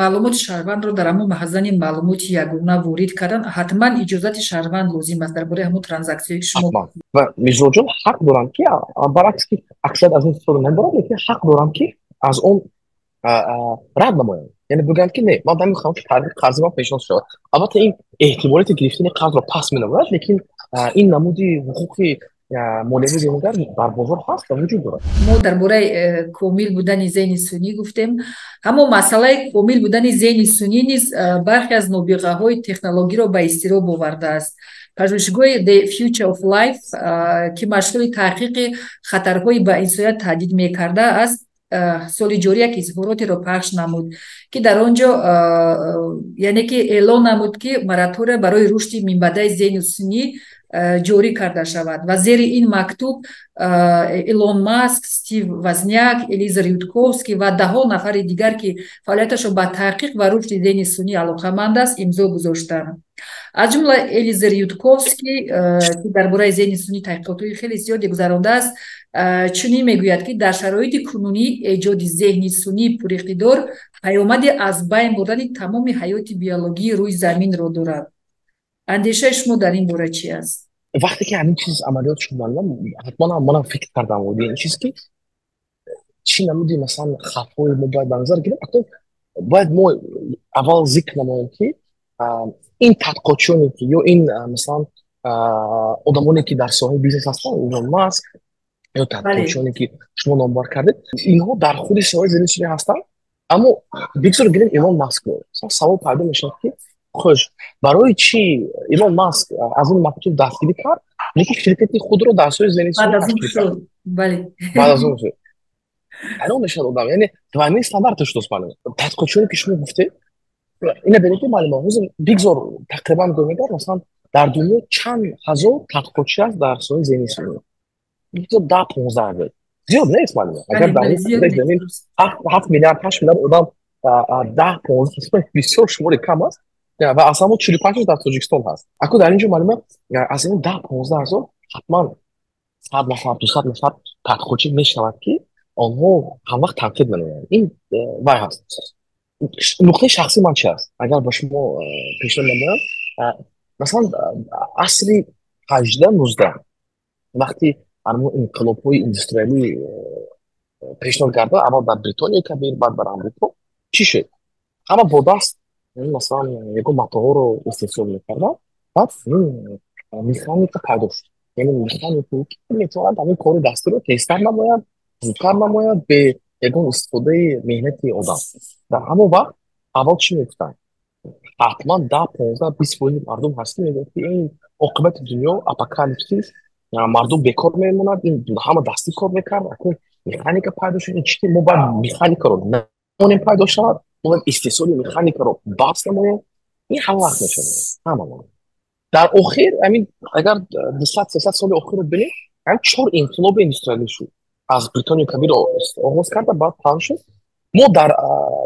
[SPEAKER 2] маълумоти шаҳрвандро дар ҳамон маҳзани маълумоти ягона ворид кардан, ҳатман иҷозати шаҳрванд лозим аст дар бораи ҳамон транзаксияе, ки шумо
[SPEAKER 1] Ҳатман. Ва мизоҷон ҳақ доранд, ки баръакс ки аксарият аз ин истифода намебаранд, лекин ҳақ доранд, ки аз он рад намоянд, яъне бигӯянд, ки не, ман намехоҳам, ки таърихи қарзи ман пешниҳод шавад. Албатта, ин эҳтимолияти гирифтани қарзро паст менамояд, лекин ин намуди ҳуқуқи молиявӣ зеҳнигар дар бозор ҳаст ва вуҷуд дорад.
[SPEAKER 2] Мо дар бораи комил будани зеҳни сунъӣ гуфтем. Ҳамон масъалаи комил будани зеҳни сунъӣ низ бархе аз нобиғаҳои технологиро ба изтироб овардааст. Пажӯҳишгоҳи The Future of Life, ки машғули таҳқиқи хатарҳои ба инсоният таҳдид мекарда аст, соли ҷорӣ як изҳоротеро пахш намуд, ки дар он ҷо яъне ки эълон намуд, ки моратория барои рушди минбаъдаи зеҳни сунъӣ ҷорӣ карда шавад. Ва зери ин мактуб Илон Маск, Стив Возняк, Элизер Ютковский ва даҳҳо нафари дигар, ки фаъолияташон ба таҳқиқ ва рушди зеҳни сунъӣ алоқаманд аст, имзо гузоштанд. Аз ҷумла Элизер Ютковский, ки дар бораи зеҳни сунъӣ таҳқиқотҳои хеле зиёде гузарондааст, чунин мегӯяд, ки дар шароити кунунӣ эҷоди зеҳни сунъии пуриқтидор паёмади аз байн бурдани тамоми ҳаёти биологии рӯи заминро дорад. Андешаи шумо дар ин бора чи аст?
[SPEAKER 1] Вақте ки ҳамин чиз амалиёт шуд, ҳатман манам фикр кардам оиди ин чиз, ки чӣ намуди масалан хавфҳои мо бояд ба назар гирем. Акнун бояд мо аввал зикр намоем, ки ин тадқиқотчиёне ки ё ин масалан одамоне, ки дар соҳаи бизнес ҳастанд, Илон Маск ё тадқиқотчиёне, ки шумо номбар кардед, инҳо дар худи соҳаи зеҳни сунъӣ ҳастанд. Аммо бигзор гирем Илон Маскро. Савол пайдо мешавад, ки хуш, барои чӣ Илон Маск аз ин мактуб дастгирӣ кард, лекин ширкати худро дар соҳаи зеҳни сунъӣ ташкил кард? Баъд аз он ҳайрон мешавад одам. Яъне двойной стандарт шудааст, маълум. Тадқиқотчиёне, ки шумо гуфтед, ина бинед, ки маълума, ҳозир бигзор тақрибан гӯем агар, масалан, дар дунё чанд ҳазор тадқиқотчи аст дар соҳаи зеҳни сунъӣ? Бигзор 10-15 ҳазор. Зиёд нест, маълума. Агар дар замин 7 миллиард, 8 миллиард одам, 10-15 бисёр шумори кам аст ва аз ҳамон 45 дар Тоҷикистон ҳаст. Ако дар ин ҷо, маълума, аз ин 10-15 ҳазор ҳатман 100 нафар, 200 нафар тадқиқотчӣ мешавад, ки онҳо ҳамвақт танқид менамоянд. Ин вай ҳаст. Нуқтаи шахсии ман чи аст, агар ба шумо пешниҳод намоям? Масалан, асри 18, 19, вақти ҳамон инқилобҳои индустриалӣ пешниҳод карда, аввал дар Бритониёи Кабир, баъд дар Амрико, чӣ шуд? Ҳама бо даст масалан ягон матоъҳоро истеҳсол мекарданд. Баъд механика пайдо шуд, яъне механике, ки метавонад ҳамин кори дастиро тезтар намояд, зудтар намояд, бе ягон истифодаи меҳнати одам. Дар ҳамон вақт аввал чӣ мегуфтанд? Ҳатман 10, 15, 20 фоизи мардум ҳаст, ки мегӯяд, ки ин оқибати дунё, апокалипсис, мардум бекор мемонад, ин ҳама дастӣ кор мекард, акнун механика пайдо шуд, ин чӣ? Мо бояд механикаро намонем пайдо шавад, мо бояд истеҳсоли механикаро баҳс намоем. Ин ҳама вақт мешавад, ҳама. Дар охир ҳамин агар 200, 300 соли охирро бинем, ҳамин чор инқилоби индустриалӣ шуд, аз Бритониёи Кабир оғоз карда, баъд паҳн шуд. Мо дар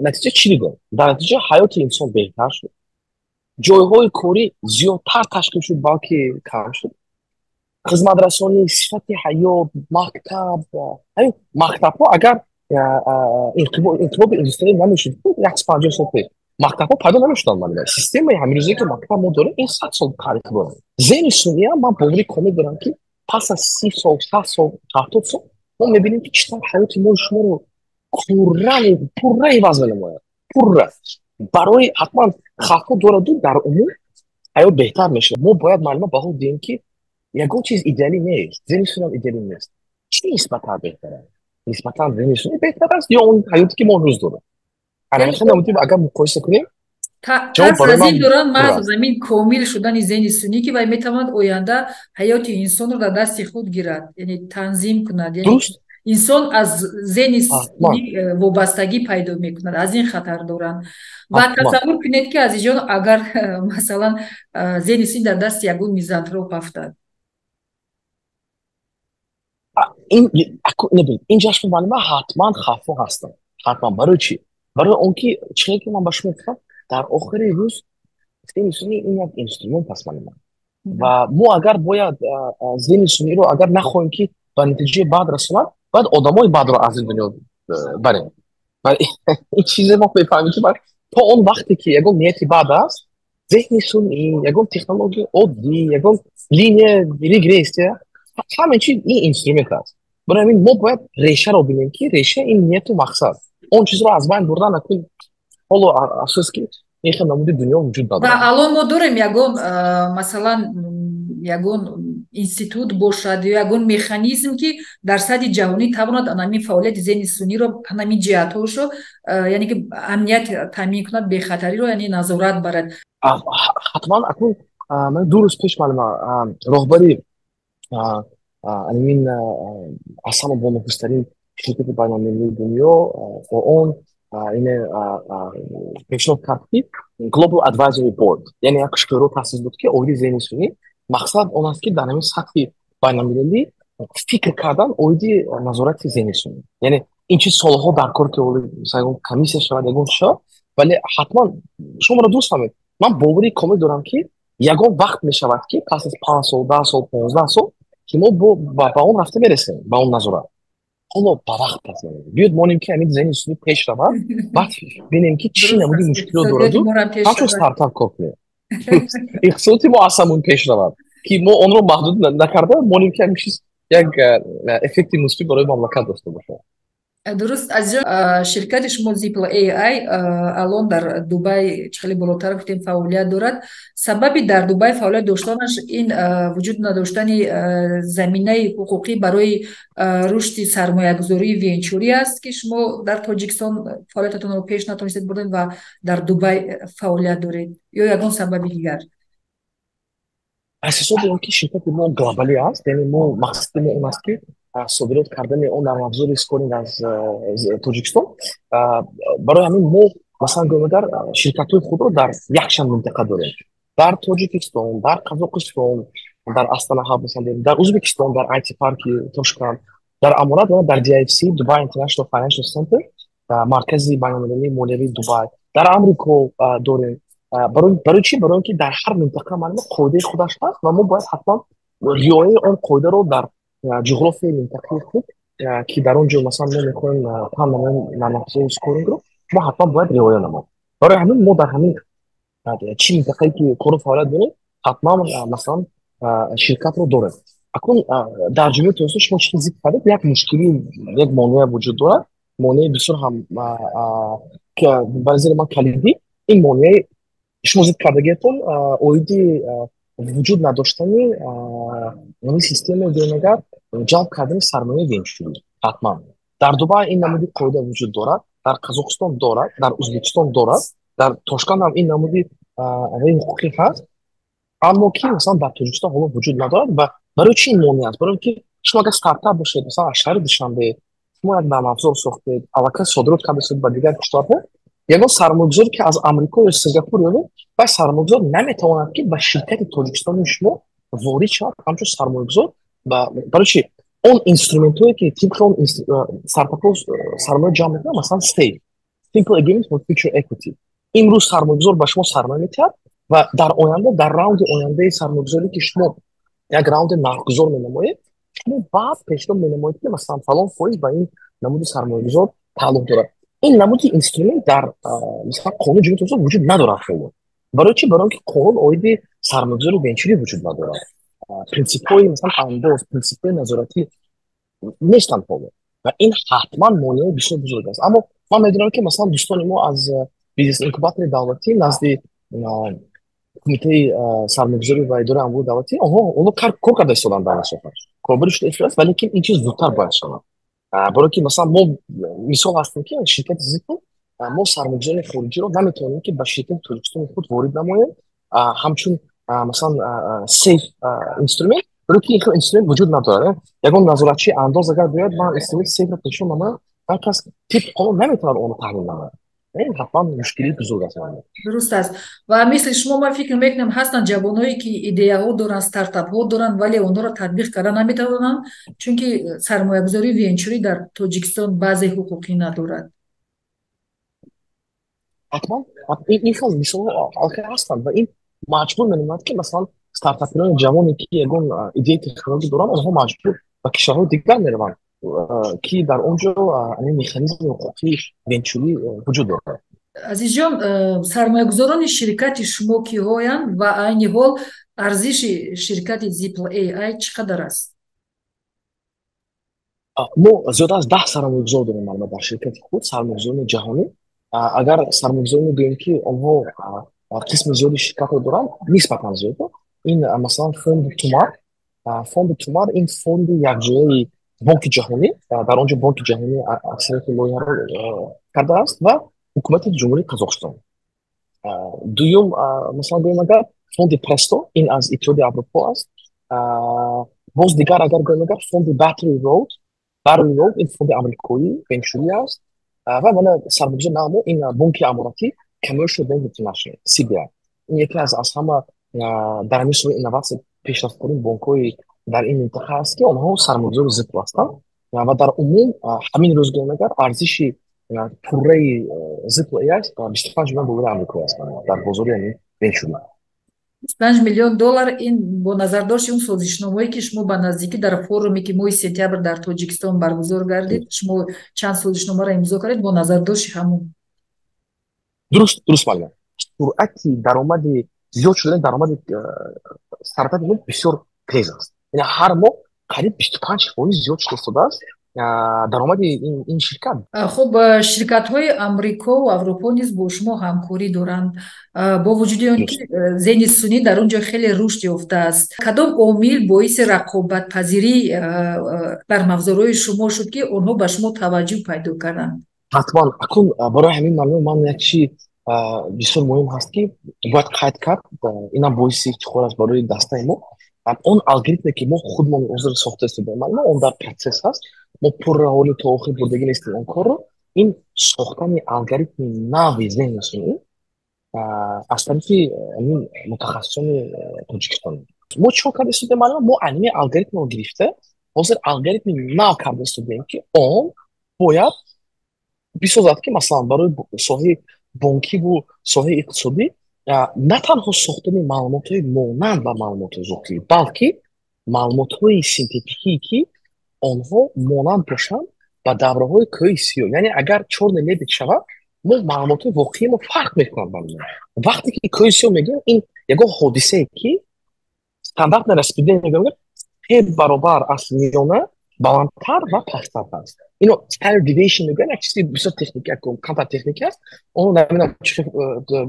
[SPEAKER 1] натиҷа чӣ дидем? Дар натиҷа ҳаёти инсон беҳтар шуд, ҷойҳои корӣ зиёдтар ташкил шуд, балки кам шуд? Хизматрасонӣ, сифати ҳаёт, мактаб, ҳамин мактабҳо, агар инқилоби индустриалӣ намешуд, 150 сол пеш мактабҳо пайдо намешуданд. Ман системаи ҳамирӯзае, ки мактаб мо дорем, ин 100 сол таърих дорад. Зеҳни сунъиам ман боварӣ комил дорам, ки пас аз 30 сол, 60 сол, 70 сол мо мебинем, ки чӣ тавр ҳаёти мои шуморо пурра пурра иваз менамояд, пурра. Барои ҳатман хавфҳо дораду дар умум ҳаёт беҳтар мешавад. Мо бояд, маълума, баҳо диҳем, ки ягон чиз идеалӣ нест, зеҳни сунъиам идеалӣ нест. Чӣ нисбатан беҳтар аст? Нисбатан зеҳни сунъӣ беҳтар аст ё он ҳаёте, ки мо имрӯз дорем? Агар муқоиса кунем.
[SPEAKER 2] Тарс аз ин доранд, маҳз аз ҳамин комил шудани зеҳни сунъӣ, ки вай метавонад оянда ҳаёти инсонро дар дасти худ гирад, яъне танзим кунад, яъне инсон аз зеҳни сунъӣ вобастагӣ пайдо мекунад, аз ин хатар доранд. Ва тасаввур кунед, ки, азизҷон, агар, масалан, зеҳни сунъӣ дар дасти ягон мизантроп афтад.
[SPEAKER 1] Ин ҷашни муаллима ҳатман хавфҳо ҳастанд, ҳатман. Барои чӣ? Барои он ки чихеле ки ман ба шумо гуфтам, дар охири рӯз зеҳни сунъӣ ин як инструмент аст, муаллима. Ва мо агар бояд зеҳни сунъиро агар нахоҳем, ки ба натиҷаи бад расонад, бояд одамои бадро аз ин дунё барем. Ва ин чизе мо мефаҳмем, ки то он вақте ки ягон нияти бад аст, зеҳни сунъӣ, ягон технологияи оддӣ, ягон линия регрессия, ҳама чиз ин инструмент аст. Барои ҳамин мо бояд решаро бинем, ки реша ин нияту мақсад, он чизро аз байн бурдан. Акун ҳоло, афсӯс, ки ин хел намуди дунё вуҷуд надорад.
[SPEAKER 2] Ва алон мо дорем ягон, масалан, ягон институт бошад ё ягон механизм, ки дар сатҳи ҷаҳонӣ тавонад анамин фаъолияти зеҳни сунъиро, анамин ҷиҳатҳошо, яъне ки амният таъмин кунад, бехатариро, яъне назорат барад?
[SPEAKER 1] Ҳатман. Акун 2 рӯз пеш, муаллима, роҳбари анамин аз ҳама бонуфузтарин ширкати байналмилалии дунё ООН ине пешниҳод кард, ки Global Advisory Board, яъне як шӯро таъсис буд, ки оиди зеҳни сунъӣ мақсад он аст, ки дар ҳамин сатҳи байналмилалӣ фикр кардан оиди назорати зеҳни сунъӣ. Яъне ин чиз солҳо дар кор, ки ягон комиссия шавад, ягон шавад, вале ҳатман шумо маро дуруст фаҳмед, ман боварии комил дорам, ки ягон вақт мешавад, ки пас аз 5 сол, 10 сол, 15 сол, ки мо ба он рафта мерасем, ба он назорат. Ҳоло ба вақт аст, биёд монем, ки ҳамин зеҳни сунъӣ пеш равад, баъд бинем, ки чӣ намуди мушкилот дораду ҳамчун стартап кор кунем, иқтисодоти мо аз ҳамон пеш равад, ки мо онро маҳдуд накарда монем, ки ҳамин чиз як эффекти мусбӣ барои мамлакат дошта бошад.
[SPEAKER 2] Дуруст, азизҷон. Ширкати шумо Zipl AI алон дар Дубай, чӣ хеле болотар гуфтем, фаъолият дорад. Сабаби дар Дубай фаъолият доштанаш ин вуҷуд надоштани заминаи ҳуқуқӣ барои рушди сармоягузории венчурӣ аст, ки шумо дар Тоҷикистон фаъолиятатонро пеш натонистед бурдед ва дар Дубай фаъолият доред, ё ягон сабаби дигар?
[SPEAKER 1] Аз ҳисоби он ки ширкати мо глобалӣ аст, яъне мо мақсади мо он аст, ки содирот кардани он нармафзори скоринг аз Тоҷикистон. Барои ҳамин мо, масалан гӯем агар, ширкатҳои худро дар якчанд минтақа дорем: дар Тоҷикистон, дар Қазоқистон, дар Астана Хаб, масалан, дар Ӯзбекистон, дар IT парки Тошканд, дар Аморат ва дар DIFC, Dubai International Financial Center, маркази байналмилалии молиявии Дубай, дар Амрико дорем. Барои чӣ? Барои он ки дар ҳар минтақа, маълума, қоидаи худаш ҳаст ва мо бояд ҳатман риояи он қоидаро дар ҷуғрофияи минтақаи худ, ки дар он ҷо, масалан, мо мехоҳем паҳн намоем нармафзори скорингро, мо ҳатман бояд риоя намоем. Барои ҳамин мо дар ҳамин чӣ минтақае ки кору фаъолият дорем, ҳатман, масалан, ширкатро дорем. Акнун дар Ҷумҳурии Тоҷикистон шумо чӣ зикр кардед, як мушкилӣ, як монеа вуҷуд дорад, монеаи бисёр ҳам, ба назари ман, калидӣ. Ин монеаи шумо зикр кардагиатон оиди вуҷуд надоштани яъне системаи, гӯем агар, ҷалб кардани сармояи венчурӣ. Ҳатман дар Дубай ин намуди қоида вуҷуд дорад, дар Қазоқистон дорад, дар Ӯзбекистон дорад, дар Тошканд ҳам ин намуди ҳуқуқӣ ҳаст, аммо ки, масалан, дар Тоҷикистон ҳоло вуҷуд надорад. Ва барои чӣ ин монеа аст? Барои он ки шумо агар стартап бошед, масалан, аз шаҳри Душанбе шумо як нармафзор сохтед, аллакай содирот кардасед ба дигар кишварҳо, ягон сармоягузоре ки аз Амрико ё Сингапур ёбед, вай сармоягузор наметавонад, ки ба ширкати тоҷикистонии шумо ворид шавад ҳамчун сармоягузор. Барои чӣ? Он инструментҳое, ки тибқи он стартапҳо сармоя ҷамъ мекунанд, масалан, SAFE, Simple Agreement for Future Equity, имрӯз сармоягузор ба шумо сармоя метиҳад ва дар оянда, дар раунди ояндаи сармоягузорӣ, ки шумо як раунди нархгузор менамоед, шумо баъд пешниҳод менамоед, ки, масалан, фалон фоиз ба ин намуди сармоягузор тааллуқ дорад. Ин намуди инструмент дар, масалан, қонуни Ҷумҳурии Тоҷикистон вуҷуд надорад ҳоло. Барои чӣ? Барои он ки қонун оиди сармоягузори венчурӣ вуҷуд надорад, принсипҳои, масалан, андоз, принсипҳои назоратӣ нестанд ҳоло ва ин ҳатман монеаи бисёр бузург аст. Аммо ман медонам, ки, масалан, дӯстони мо аз бизнес инкубатори давлатӣ назди Кумитаи сармоягузорӣ ва идораи амволи давлатӣ, онҳо кор карда истоданд дар ин соҳа, корбарӣ шуда истодааст, валекин ин чиз зудтар бояд шавад. Барои ки, масалан, мо мисол ҳастем, ки ширкати Зипл Мо сармоягузорони хориҷиро наметавонем, ки ба ширкати Тоҷикистони худ ворид намоем, ҳамчун, масалан, safe инструмент, барои ки ин хел инструмент вуҷуд надорад. Ягон назоратчии андоз агар биёяд, ман инструмент safe ро пешниҳод намоям, ҳар кас тибқи қонун наметавонад онро таҳлил намояд. Ин ҳатман мушкилии бузург аст.
[SPEAKER 2] Дуруст аст. Ва мисли шумо, ман фикр мекунам, ҳастанд ҷавоное, ки идеяҳо доранд, стартапҳо доранд, вале онҳоро татбиқ карда наметавонанд, чунки сармоягузории венчурӣ дар Тоҷикистон баъзе ҳуқуқӣ надорад.
[SPEAKER 1] Ҳатман, ин хел мисолҳо аллакай ҳастанд ва ин маҷбур менамояд, ки, масалан, стартаперони ҷавоне, ки ягон идеяи технологӣ доранд, онҳо маҷбур ба кишварҳои дигар мераванд, ки дар он ҷо механизми ҳуқуқии венчурӣ вуҷуд дорад.
[SPEAKER 2] Азизҷон, сармоягузорони ширкати шумо киҳоянд ва айни ҳол арзиши ширкати Zipl AI чӣ қадар аст?
[SPEAKER 1] Мо зиёда аз 10 сармоягузор дорем дар ширкати худ, сармоягузорони ҷаҳонӣ. Агар сармоягузор мегӯем, ки онҳо қисми зиёди ширкатро доранд, нисбатан зиёд, ин, масалан, фонди Тумар. Фонди Тумар ин фонди якҷояи Бонки Ҷаҳонӣ, дар он ҷо Бонки Ҷаҳонӣ аксарияти лоиҳаро кардааст, ва ҳукумати Ҷумҳурии Қазоқистон. Дуюм, масалан, гӯем агар, фонди Престо, ин аз Иттиҳоди Аврупо аст. Боз дигар, агар гӯем агар, фонди Battery Road, Battery Road, ин фонди амрикоӣ венчурӣ аст. Ва мана сармоягузор намо ин бонки аморатӣ, Commercial Bank International, CBI. Ин яке аз ҳама дар ҳамин соҳаи инноватсия пешрафттарин бонкҳои дар ин минтақа аст, ки онҳо сармоягузори Зипл ҳастанд. Ва дар умум, ҳамин рӯз гӯем агар, арзиши пурраи Зипл AI 25 миллион доллари амрико аст дар бозори ҳамин венчурӣ.
[SPEAKER 2] 25 миллион доллар, ин бо назардошти он созишномое, ки шумо ба наздикӣ дар форуме, ки моҳи сентябр дар Тоҷикистон баргузор гардид, шумо чанд созишномаро имзо кардед, бо назардошти ҳамон.
[SPEAKER 1] Дуруст, муаллим. Суръати даромади, зиёд шудани даромади стартапи мо бисёр тез аст, яъне ҳар моҳ қариб 25% зиёд шуда истодааст даромади ин ширкат.
[SPEAKER 2] Хуб, ширкатҳои Амрико ва Аврупо низ бо шумо ҳамкорӣ доранд. Бо вуҷуди он ки зеҳни сунъӣ дар он ҷо хеле рушд ёфтааст, кадом омил боиси рақобатпазирӣ дар мавзӯъҳои шумо шуд, ки онҳо ба шумо таваҷҷӯҳ пайдо карданд?
[SPEAKER 1] Ҳатман. Акун барои ҳамин, маълум, ман як чи бисёр муҳим ҳаст, ки бояд қайд кард, инам боиси ифтихор аст барои дастаи мо. Он алгоритме, ки мо худмон ҳозир сохта истодаем, он дар процесс ҳаст, мо пурра ҳоли то охир бурдагӣ нестем он корро. Ин сохтани алгоритми нави зеҳни сунъӣ аз тарафи ҳамин мутахассисони Тоҷикистон. Мо чӣ кор карда истодаем, маълум? Мо айнами алгоритмро гирифта, ҳозир алгоритми нав карда истодаем, ки он бояд бисозад, ки, масалан, барои соҳаи бонкиву соҳаи иқтисодӣ на танҳо сохтани маълумотҳои монанд ба маълумотҳои зотӣ, балки маълумотҳои синтетикие, ки онҳо монанд бошанд ба давраҳои кӯҳи сиёҳ. Яъне агар чёрный лебедь шавад, мо маълумотҳои воқеии мо фарқ мекунанд ба вақте ки кӯҳи сиёҳ мегӯем, ин ягон ҳодисае, ки стандартное распределение мегӯем, се баробар аз миёна баландтар ва пасттар аст. Ино standard deviation мегӯянд, як чизи бисёр техника, камтар техника аст, он намедонам чи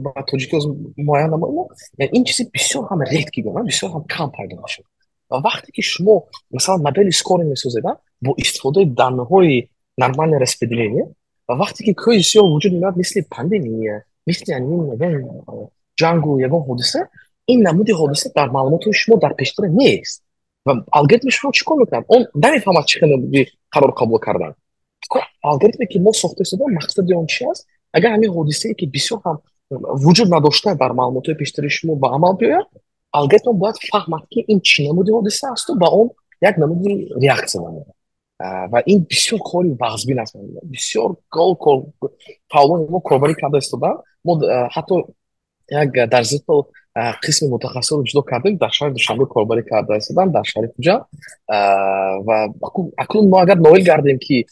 [SPEAKER 1] ба тоҷикӣ муайян намоем. Ин чизи бисёр ҳам редкий гӯям, бисёр ҳам кам пайдо мешавад. Ва вақте ки шумо, масалан, модели скоринг месозед бо истифодаи данные ҳои нормальное распределение, ва вақте ки кӯҳи сиёҳ вуҷуд меояд, мисли пандемия, мисли ягон ҷангу ягон ҳодиса, ин намуди ҳодиса дар маълумотҳои шумо дар пештара нест. Ва алгоритми шумо чӣ кор мекунад? Он намефаҳмад чӣ хел қарор қабул кардан. Алгоритме, ки мо сохта истодаем, мақсади он чи аст? Агар ҳамин ҳодисае, ки бисёр ҳам вуҷуд надошта, дар маълумотҳои пештари шумо ба амал биёяд, алгоритм бояд фаҳмад, ки ин чӣ намуди ҳодиса асту ба он як намуди реаксия намояд. Ва ин бисёр кори вазбин аст, бисёр фаъолони мо корбарӣ карда истодаанд. Мо ҳатто як дар Зипл қисми мутахассисро ҷудо кардем, дар шаҳри Душанбе корбарӣ карда истоданд, дар шаҳри Хуҷанд. Ва акнун мо агар ноил гардем, ки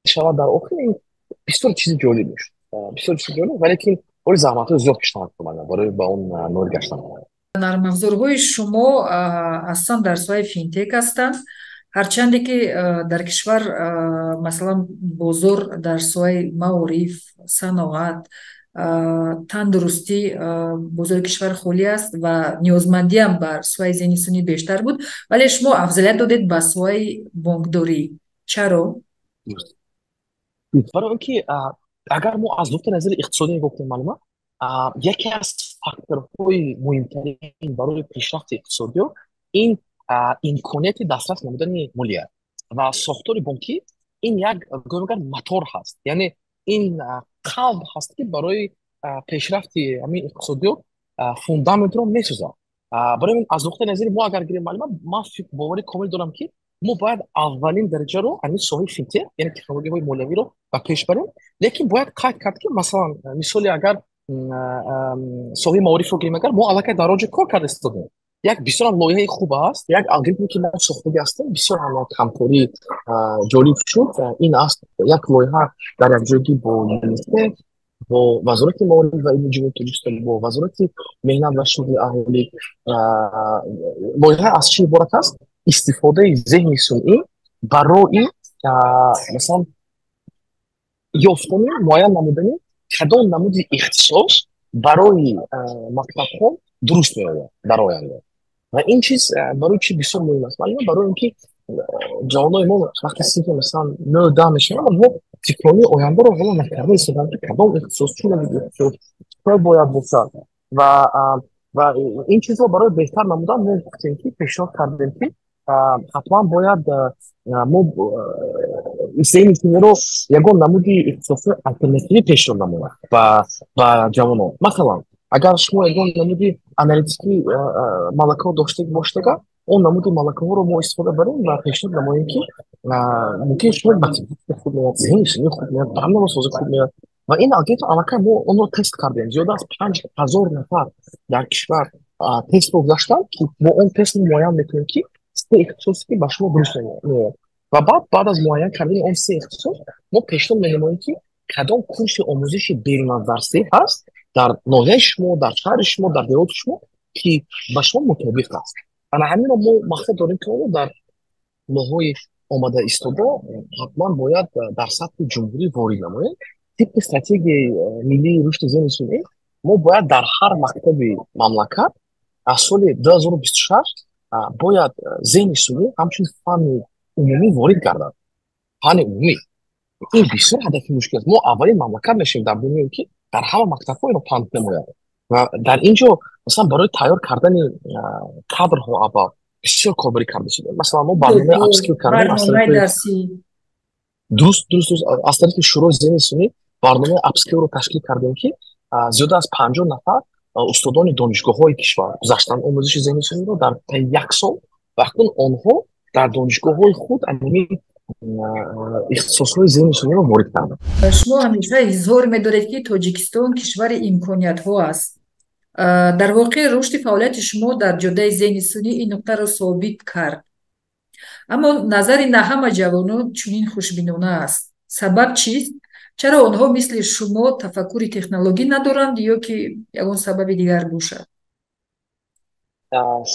[SPEAKER 1] шавад, дар охир ин бисёр чизи ҷолиб мешуд, бисёр чизи ҷолиб, валекин ҳоли заҳматҳои зиёд киштан барои ба он ноил гаштан.
[SPEAKER 2] Нармафзорҳои шумо аслан дар соҳаи финтек ҳастанд. Ҳарчанде ки дар кишвар, масалан, бозор дар соҳаи маориф, саноат, тандурустӣ, бозори кишвар холӣ аст ва ниёзмандиам ба соҳаи зеҳни сунъӣ бештар буд, вале шумо афзалият додед ба соҳаи бонкдорӣ. Чаро?
[SPEAKER 1] Барои он ки Агар мо аз нуқтаи назари иқтисодӣ нигоҳ кунем, маълума, яке аз факторҳои муҳимтарин барои пешрафти иқтисодиёт ин имконияти дастрас намудани молия ва сохтори бонкӣ. Ин як, гӯем агар, мотор ҳаст, яъне ин қалб ҳаст, ки барои пешрафти ҳамин иқтисодиёт фундаментро месозад. Барои ин, аз нуқтаи назари мо агар гирем, маълума, ман бовари комил дорам, ки мо бояд аввалин дараҷаро ҳамин соҳаи финтех, яъне технологияҳои молиявиро ба пеш барем. Лекин бояд қайд кард, ки масалан, мисоли, агар соҳаи маорифро гирем агар, мо аллакай дар он ҷо кор карда истодем. Як бисёрам лоиҳаи хуб аст, як алгоритме, ки мо сохтагӣ ҳастем, бисёр ҳам як ҳамкории ҷолиб шуд. Ин аст як лоиҳа дар якҷоягӣ бо ЮНИСЕФ, бо Вазорати маориф ва илми Ҷумҳурии Тоҷикистон, бо Вазорати меҳнат ва шуғли аҳолӣ. Лоиҳа аз чӣ иборат аст? Истифодаи зеҳни сунъӣ барои, масалан, ёфтани, муайян намудани кадом намуди ихтисос барои мактабҳо дуруст меояд дар оянда. Ва ин чиз барои чӣ бисёр муҳим аст, маълума? Барои ин ки ҷавонои мо вақте синфи, масалан, 9-10 мешаванд, онҳо фикрҳои ояндаро ҳоло накарда истоданд, ки кадом ихтисос, чӣ намуди ихтисос, чӣ бояд бошад. Ва ин чизро барои беҳтар намудан мо гуфтем, ки пешниҳод кардем, ки ҳатман бояд мо зеҳни сунъиро ягон намуди ихтисосҳои алтернативӣ пешниҳод намояд ба ҷавонон. Масалан, агар шумо ягон намуди аналитикӣ малакаҳо дошта бошед, агар он намуди малакаҳоро мо истифода барем ва пешниҳод намоем, ки мумкин шумо математика хуб меояд, зеҳни сунъӣ хуб меояд, барномасозӣ хуб меояд. Ва ин алгоритм аллакай мо онро тест кардем, зиёда аз 5000 нафар дар кишвар тестро гузаштанд, ки бо он тест мо муайян мекунем, ки се ихтисосе, ки ба шумо дуруст меояд. Ва баъд аз муайян кардани он се ихтисос мо пешниҳод менамоем, ки кадом курси омӯзиши берун аз дарсӣ ҳаст дар ноҳияи шумо, дар шаҳри шумо, дар деҳоти шумо, ки ба шумо мутобиқ аст. Ана ҳаминро мо мақсад дорем, ки онро дар моҳҳои омада истода ҳатман бояд дар сатҳи ҷумҳурӣ ворид намоем. Тибқи стратегияи миллии рушди зеҳни сунъӣ мо бояд дар ҳар мактаби мамлакат аз соли 2026 бояд зеҳни сунъӣ ҳамчун фанни умумӣ ворид гардад. Фанни умумӣ, ин бисёр ҳадафи мушкил аст. Мо аввалин мамлакат мешавем дар дунё, ки дар ҳама мактабҳо инро панд намояд. Ва дар ин ҷо, масалан, барои тайёр кардани кадрҳо аввал бисёр корбарӣ карда шуда. Масалан, мо барномаи upskill кардем аз тарафи, дуруст, аз тарафи Шӯрои зеҳни сунъӣ барномаи upskill-ро ташкил кардем, ки зиёда аз 50 нафар устодони донишгоҳҳои кишвар гузаштанд омӯзиши зеҳни сунъиро дар таи як сол ва акнун онҳо дар донишгоҳҳои худ ҳамин ихтисосҳои зеҳни сунъиро ворид карданд.
[SPEAKER 2] Шумо ҳамеша изҳор медоред, ки Тоҷикистон кишвари имкониятҳо аст. Дар воқеъ, рушди фаъолияти шумо дар ҷодаи зеҳни сунъӣ ин нуқтаро собит кард. Аммо назари на ҳама ҷавонон чунин хушбинона аст. Сабаб чист? Чаро онҳо мисли шумо тафаккури технологӣ надоранд ё ки ягон сабаби дигар бошад?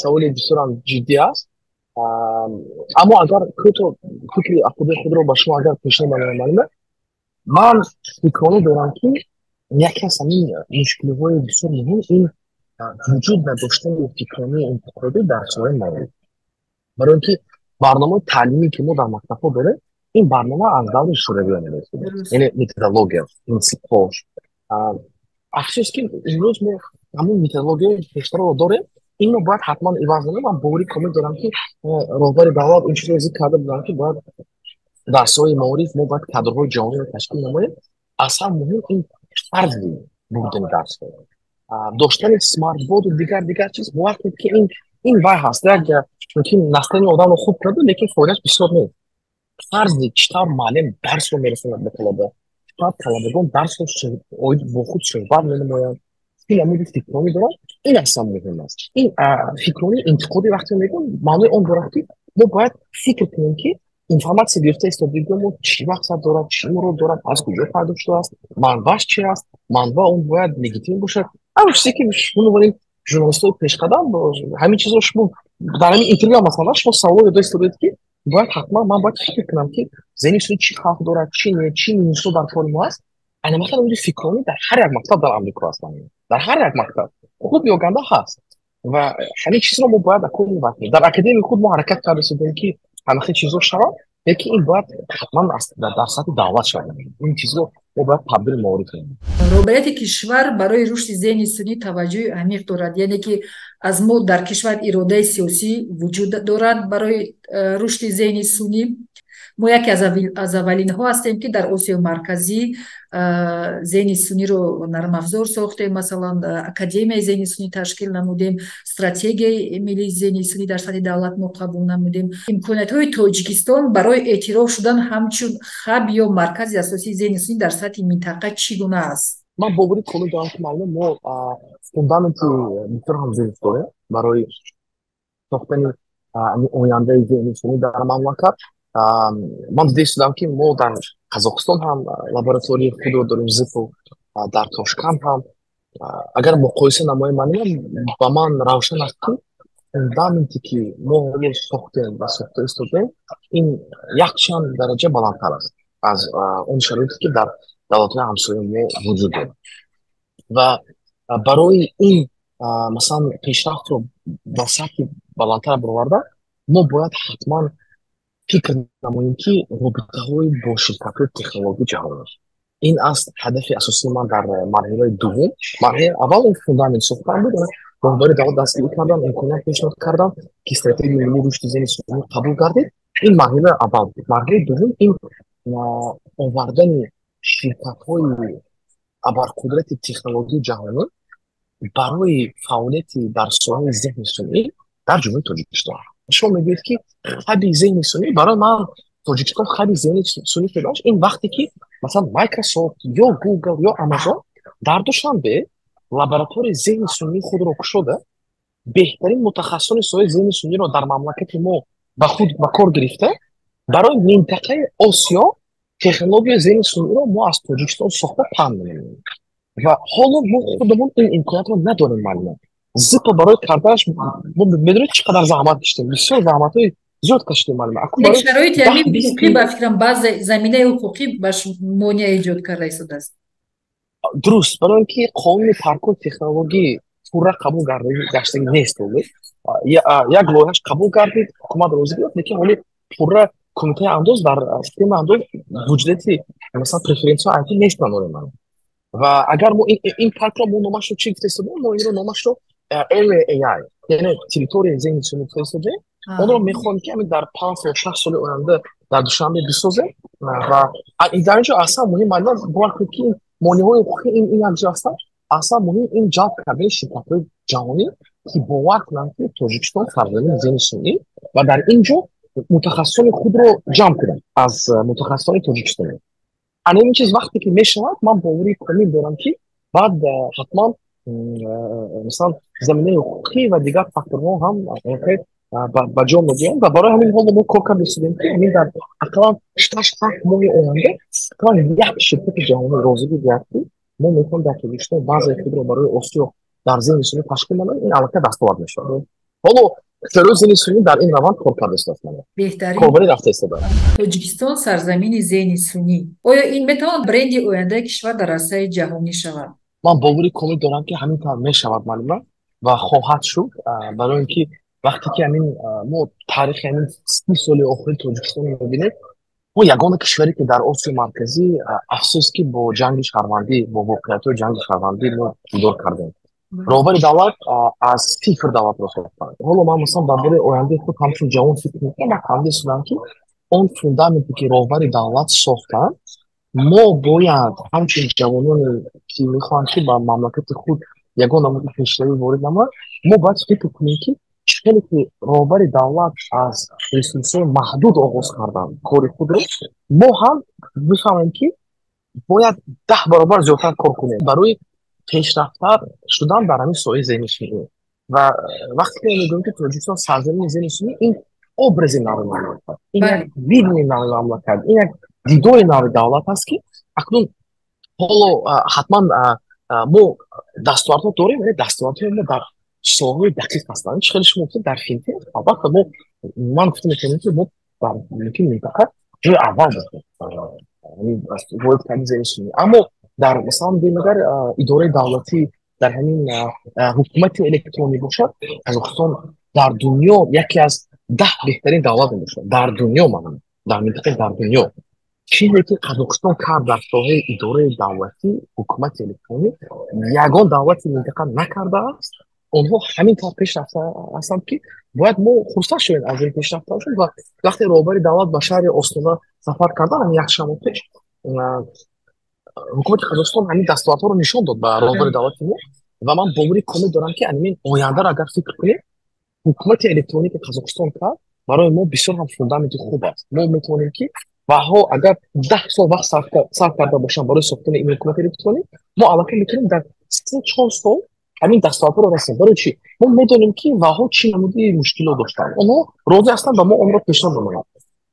[SPEAKER 1] Саволи бисёрам ҷиддӣ аст, аммо агар кӯтоҳ фикри ақидаи худро ба шумо агар пешниҳод намоям, маълума, ман фикронӣ дорам, ки яке аз ҳамин мушкилиҳои бисёр муҳим ин вуҷуд надоштани фикронии интиқодӣ дар соҳаи маориф. Барои ин ки барномаи таълимие, ки мо дар мактабҳо дорем, ин барнома аз даври шӯравӣ омада истодааст, яъне методология, принсипҳош. Афсӯс, ки имрӯз мо ҳамон методологияи пештараро дорем. Инро бояд ҳатман иваз намоем. Ман боварӣ комил дорам, ки роҳбари давлат ин чизро зикр карда буданд, ки бояд дар соҳаи маориф мо бояд кадрҳои ҷавониро ташкил намоем. Аз ҳам муҳим ин тарзи бурдани дарсҳо, доштани смартборду дигар чиз. Бовар кунед, ки ин вай ҳаст, як мумкин настроени одамро хуб кунад, лекин фоидааш бисёр нест. Тарзи чӣ тавр муаллим дарсро мерасонад ба талаба, чӣ тавр талабагон дарсро оид бо худ суҳбат менамоянд, чӣ намуди фикронӣ доранд, ин аслан муҳим аст. Ин фикронии интиқодӣ вақте мегӯям, маънои он дорад, ки мо бояд фикр кунем, ки информатсия гирифта истодагиро мо чӣ мақсад дорад, чӣ мурод дорад, аз куҷо пайдо шудааст, манбааш чи аст. Манбаъ он бояд легитим бошад. Ҳамин чизе, ки шумо нуварем, журналистои пешқадам, ҳамин чизро шумо дар ҳамин интервю, масалан, шумо савол дода истодед, ки бояд ҳатман ман бояд фикр кунам, ки зеҳни сунъӣ чӣ хавф дорад, чӣ не, чӣ минусҳо дар кори мо аст. Ана масалан, намуди фикронӣ дар ҳар як мактаб дар Амрико аст, дар ҳар як мактаб, хуб ё ганда, ҳаст. Ва ҳамин чизро мо бояд акун кунем. Дар академияи худ мо ҳаракат карда истодем, ки ҳамахел чизҳо шавад. Лекин ин бояд ҳатман дар сатҳи давлат шавад. Ин чизро мо бояд табдил маориф кунем.
[SPEAKER 2] Роҳбарияти кишвар барои рушди зеҳни сунъӣ таваҷҷӯҳи амиқ дорад, яъне ки аз мо дар кишвар иродаи сиёсӣ вуҷуд дорад барои рушди зеҳни сунъӣ. Мо яке аз аввалинҳо ҳастем, ки дар Осиёи Марказӣ зеҳни сунъиро нармафзор сохтем, масалан, Академияи зеҳни сунъӣ ташкил намудем, стратегияи миллии зеҳни сунъӣ дар сатҳи давлат мо қабул намудем. Имкониятҳои Тоҷикистон барои эътироф шудан ҳамчун хаб ё маркази асосии зеҳни сунъӣ дар сатҳи минтақа чӣ гуна аст?
[SPEAKER 1] Ман боварӣ комил дорам, ки маълум мо фундаменти бисёр ҳам зиёд дорем барои сохтани ояндаи зеҳни сунъӣ дар мамлакат. Ман дида истодам, ки мо дар Қазоқистон ҳам лабораторияи худро дорем, ЗИПЛ, дар Тошканд ҳам. Агар муқоиса намоем, ба ман равшан аст, ки фундаменте, ки мо ҳоло сохтем ва сохта истодем, ин якчанд дараҷа баландтар аст аз он шароите, ки дар давлатҳои ҳамсояи мо вуҷуд дорад. Ва барои ин, масалан, пешрафтро ба сатҳи баландтар баровардан, мо бояд ҳатман фикр намоем, ки робитаҳои бо ширкатҳои технологии ҷаҳонӣ. Ин аст ҳадафи асосии ман дар марҳилаи дуввум. Марҳилаи аввал ин фундамент сохтан буд. Роҳбари давлат дастгирӣ кардан, имконият пешниҳод кардан, ки стратегияи миллии рушди зеҳни сунъӣ қабул гардид. Ин марҳилаи аввал буд. Марҳилаи дуввум ин овардани ширкатҳои абарқудрати технологии ҷаҳонӣ барои фаъолияти дар соҳаи зеҳни сунъӣ дар Ҷумҳурии Тоҷикистон. Шумо мегӯед, ки хаби зеҳни сунъӣ, барои ман Тоҷикистон хаби зеҳни сунъӣ шудааш ин вақте ки, масалан, Microsoft ё Google ё Amazon дар Душанбе лабораторияи зеҳни сунъии худро кушода, беҳтарин мутахассисони соҳаи зеҳни сунъиро дар мамлакати мо ба худ ба кор гирифта, барои минтақаи Осиё технологияи зеҳни сунъиро мо аз Тоҷикистон сохта паҳн менамоем. Ва ҳоло мо худамон ин имкониятро надорем, маълумот. ЗИПЛ барои карданаш мо медонед, чӣ қадар заҳмат кашидем, бисёр заҳматҳои зиёд кашидем, маълум.
[SPEAKER 2] Шароити ҳамин ҳуқуқӣ, ба фикрам, баъзе заминаи ҳуқуқӣ ба монеа эҷод карда истодааст.
[SPEAKER 1] Дуруст, барои ин ки қонуни паркҳои технологӣ пурра қабул гаштагӣ нест. Ҳоло як лоиҳаш қабул гардид, ҳукумат розӣ буд, лекин ҳоли пурра кумитаи андоз, дар системаи андоз вуҷудияти, масалан, преференсияҳои айти нест надорем. Ва агар мо ин паркро, мо номашро чӣ гуфта истодем? Мо инро номашро Area AI, яъне территорияи зеҳни сунъӣ гуфта истодем. Онро мехоҳем, ки ҳамин дар 5 сол, 6 соли оянда дар Душанбе бисозем. Ва дар инҷо аслан муҳим, маълум, бовар кунед, ки монеаҳои ҳуқуқӣ ин як ҷо ҳастанд. Аслан муҳим ин ҷалб кардани ширкатҳои ҷаҳонӣ, ки бовар кунанд, ки Тоҷикистон сарзамини зеҳни сунъӣ, ва дар ин ҷо мутахассисони худро ҷамъ кунанд аз мутахассисони тоҷикистонӣ. Ана ин чиз вақте ки мешавад, ман боварии комил дорам, ки баъд ҳатман, масалан, заминаи ҳуқуқӣ ва дигар факторҳо ҳам ба ҷо меоянд. Ва барои ҳамин ҳоло мо кор карда истодем, ки ҳамин дар ақаллан 6-7 моҳи оянда ақаллан як ширкати ҷаҳонӣ розигӣ диҳад, ки мо мехоҳем дар Тоҷикистон базаи худро барои Осиё дар зеҳни сунъӣ ташкил намоем. Ин аллакай дастовард мешавад. Ҳоло ферози зеҳни сунъӣ дар ин раванд кор карда истодааст.
[SPEAKER 2] Беҳтарин.
[SPEAKER 1] Корбарӣ рафта истодааст.
[SPEAKER 2] Тоҷикистон сарзамини зеҳни сунъӣ, оё ин метавонад бренди ояндаи кишвар дар арсаи ҷаҳонӣ шавад?
[SPEAKER 1] Ман боварӣ комил дорам, ки ҳамин тавр мешавад, маълума, ва хоҳад шуд, барои ин ки вақте ки ҳамин мо таърихи ҳамин 30 соли охири Тоҷикистонро мебинем, мо ягона кишваре, ки дар Осиёи Марказӣ, афсӯс, ки бо ҷанги шаҳрвандӣ, бо воқеиятҳои ҷанги шаҳрвандӣ мо дидор кардем. Роҳбари давлат аз сифр давлатро сохтанд. Ҳоло ман, масалан, дар бораи ояндаи худ ҳамчун ҷавон фикр мекунам, ман фаҳмида истодам, ки он фундаменте, ки роҳбари давлат сохтанд, мо бояд ҳамчун ҷавононе, ки мехоҳанд, ки ба мамлакати худ ягон намуди пешравӣ ворид намоянд, мо бояд фикр кунем, ки чӣ хеле ки роҳбари давлат аз ресурсҳои маҳдуд оғоз карданд кори худро, мо ҳам бифаҳмем, ки бояд 10 баробар зиёдтар кор кунем барои пешрафтар шудан дар ҳамин соҳаи зеҳни сунъӣ. Ва вақте ки мегӯем, ки Тоҷикистон сарзамини зеҳни сунъӣ, ин образи нави мамлакат, ин як видени нави мамлакат, ин як дидори нави давлат аст, ки акнун ҳоло ҳатман мо дастовардҳо дорем, вале дастовардҳои мо дар соҳаҳои дақиқ ҳастанд. Чӣ хеле шумо гуфтед, дар финтех, албатта, мо, ман гуфта метавонем, ки мо дар мумкин минтақа ҷои аввал дорем ворид кардани зеҳни сунъӣ, аммо дар, масалан, гӯем, агар идораи давлатӣ, дар ҳамин ҳукумати электронӣ бошад, Қазоқистон дар дунё яке аз 10 беҳтарин давлат мебошад дар дунё. Маъно Дар минтақа, дар дунё чизе ки Қазоқистон кард дар соҳаи идораи давлатӣ, ҳукумати электронӣ, ягон давлати минтақа накардааст. Онҳо ҳамин тавр пешрафта ҳастанд, ки бояд мо хурсанд шавем аз ин пешрафтаашон. Ва вақте роҳбари давлат ба шаҳри Остона сафар кардан, ҳамин якшанбе пеш, ҳукумати Қазоқистон ҳамин дастовардҳоро нишон дод ба роҳбари давлати мо. Ва ман бовари комил дорам, ки ҳамин ояндаро агар фикр кунем, ҳукумати электронӣ, ки Қазоқистон кард, барои мо бисёр ҳам фундаменти хуб аст. Мо метавонем, ки ваҳо агар 10 сол вақт сарф карда бошанд барои сохтани ин ҳукумати электронӣ, мо аллакай метавонем дар 3-4 сол ҳамин дастовардҳоро расем. Барои чӣ? Мо медонем, ки ваҳо чӣ намуди мушкилот доштанд, онҳо розӣ ҳастанд ба мо онро пешниҳод намоянд.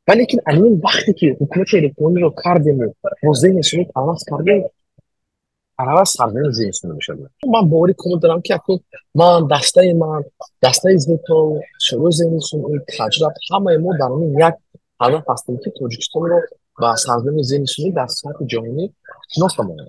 [SPEAKER 1] Валекин ҳамин вақте ки ҳукумати электрониро кардему бо зеҳни сунъӣ пайваст кардем, арава сарзамини зеҳни сунъӣ мешавад. Ман бовари комил дорам, ки акнун ман, дастаи ман, дастаи Зепл, Шӯрои зеҳни сунъӣ, Таҷраб, ҳамаи мо дар ҳамин як ҳадаф ҳастем, ки Тоҷикистонро ба сарзамини зеҳни сунъӣ дар сатҳи ҷаҳонӣ шинос намоем.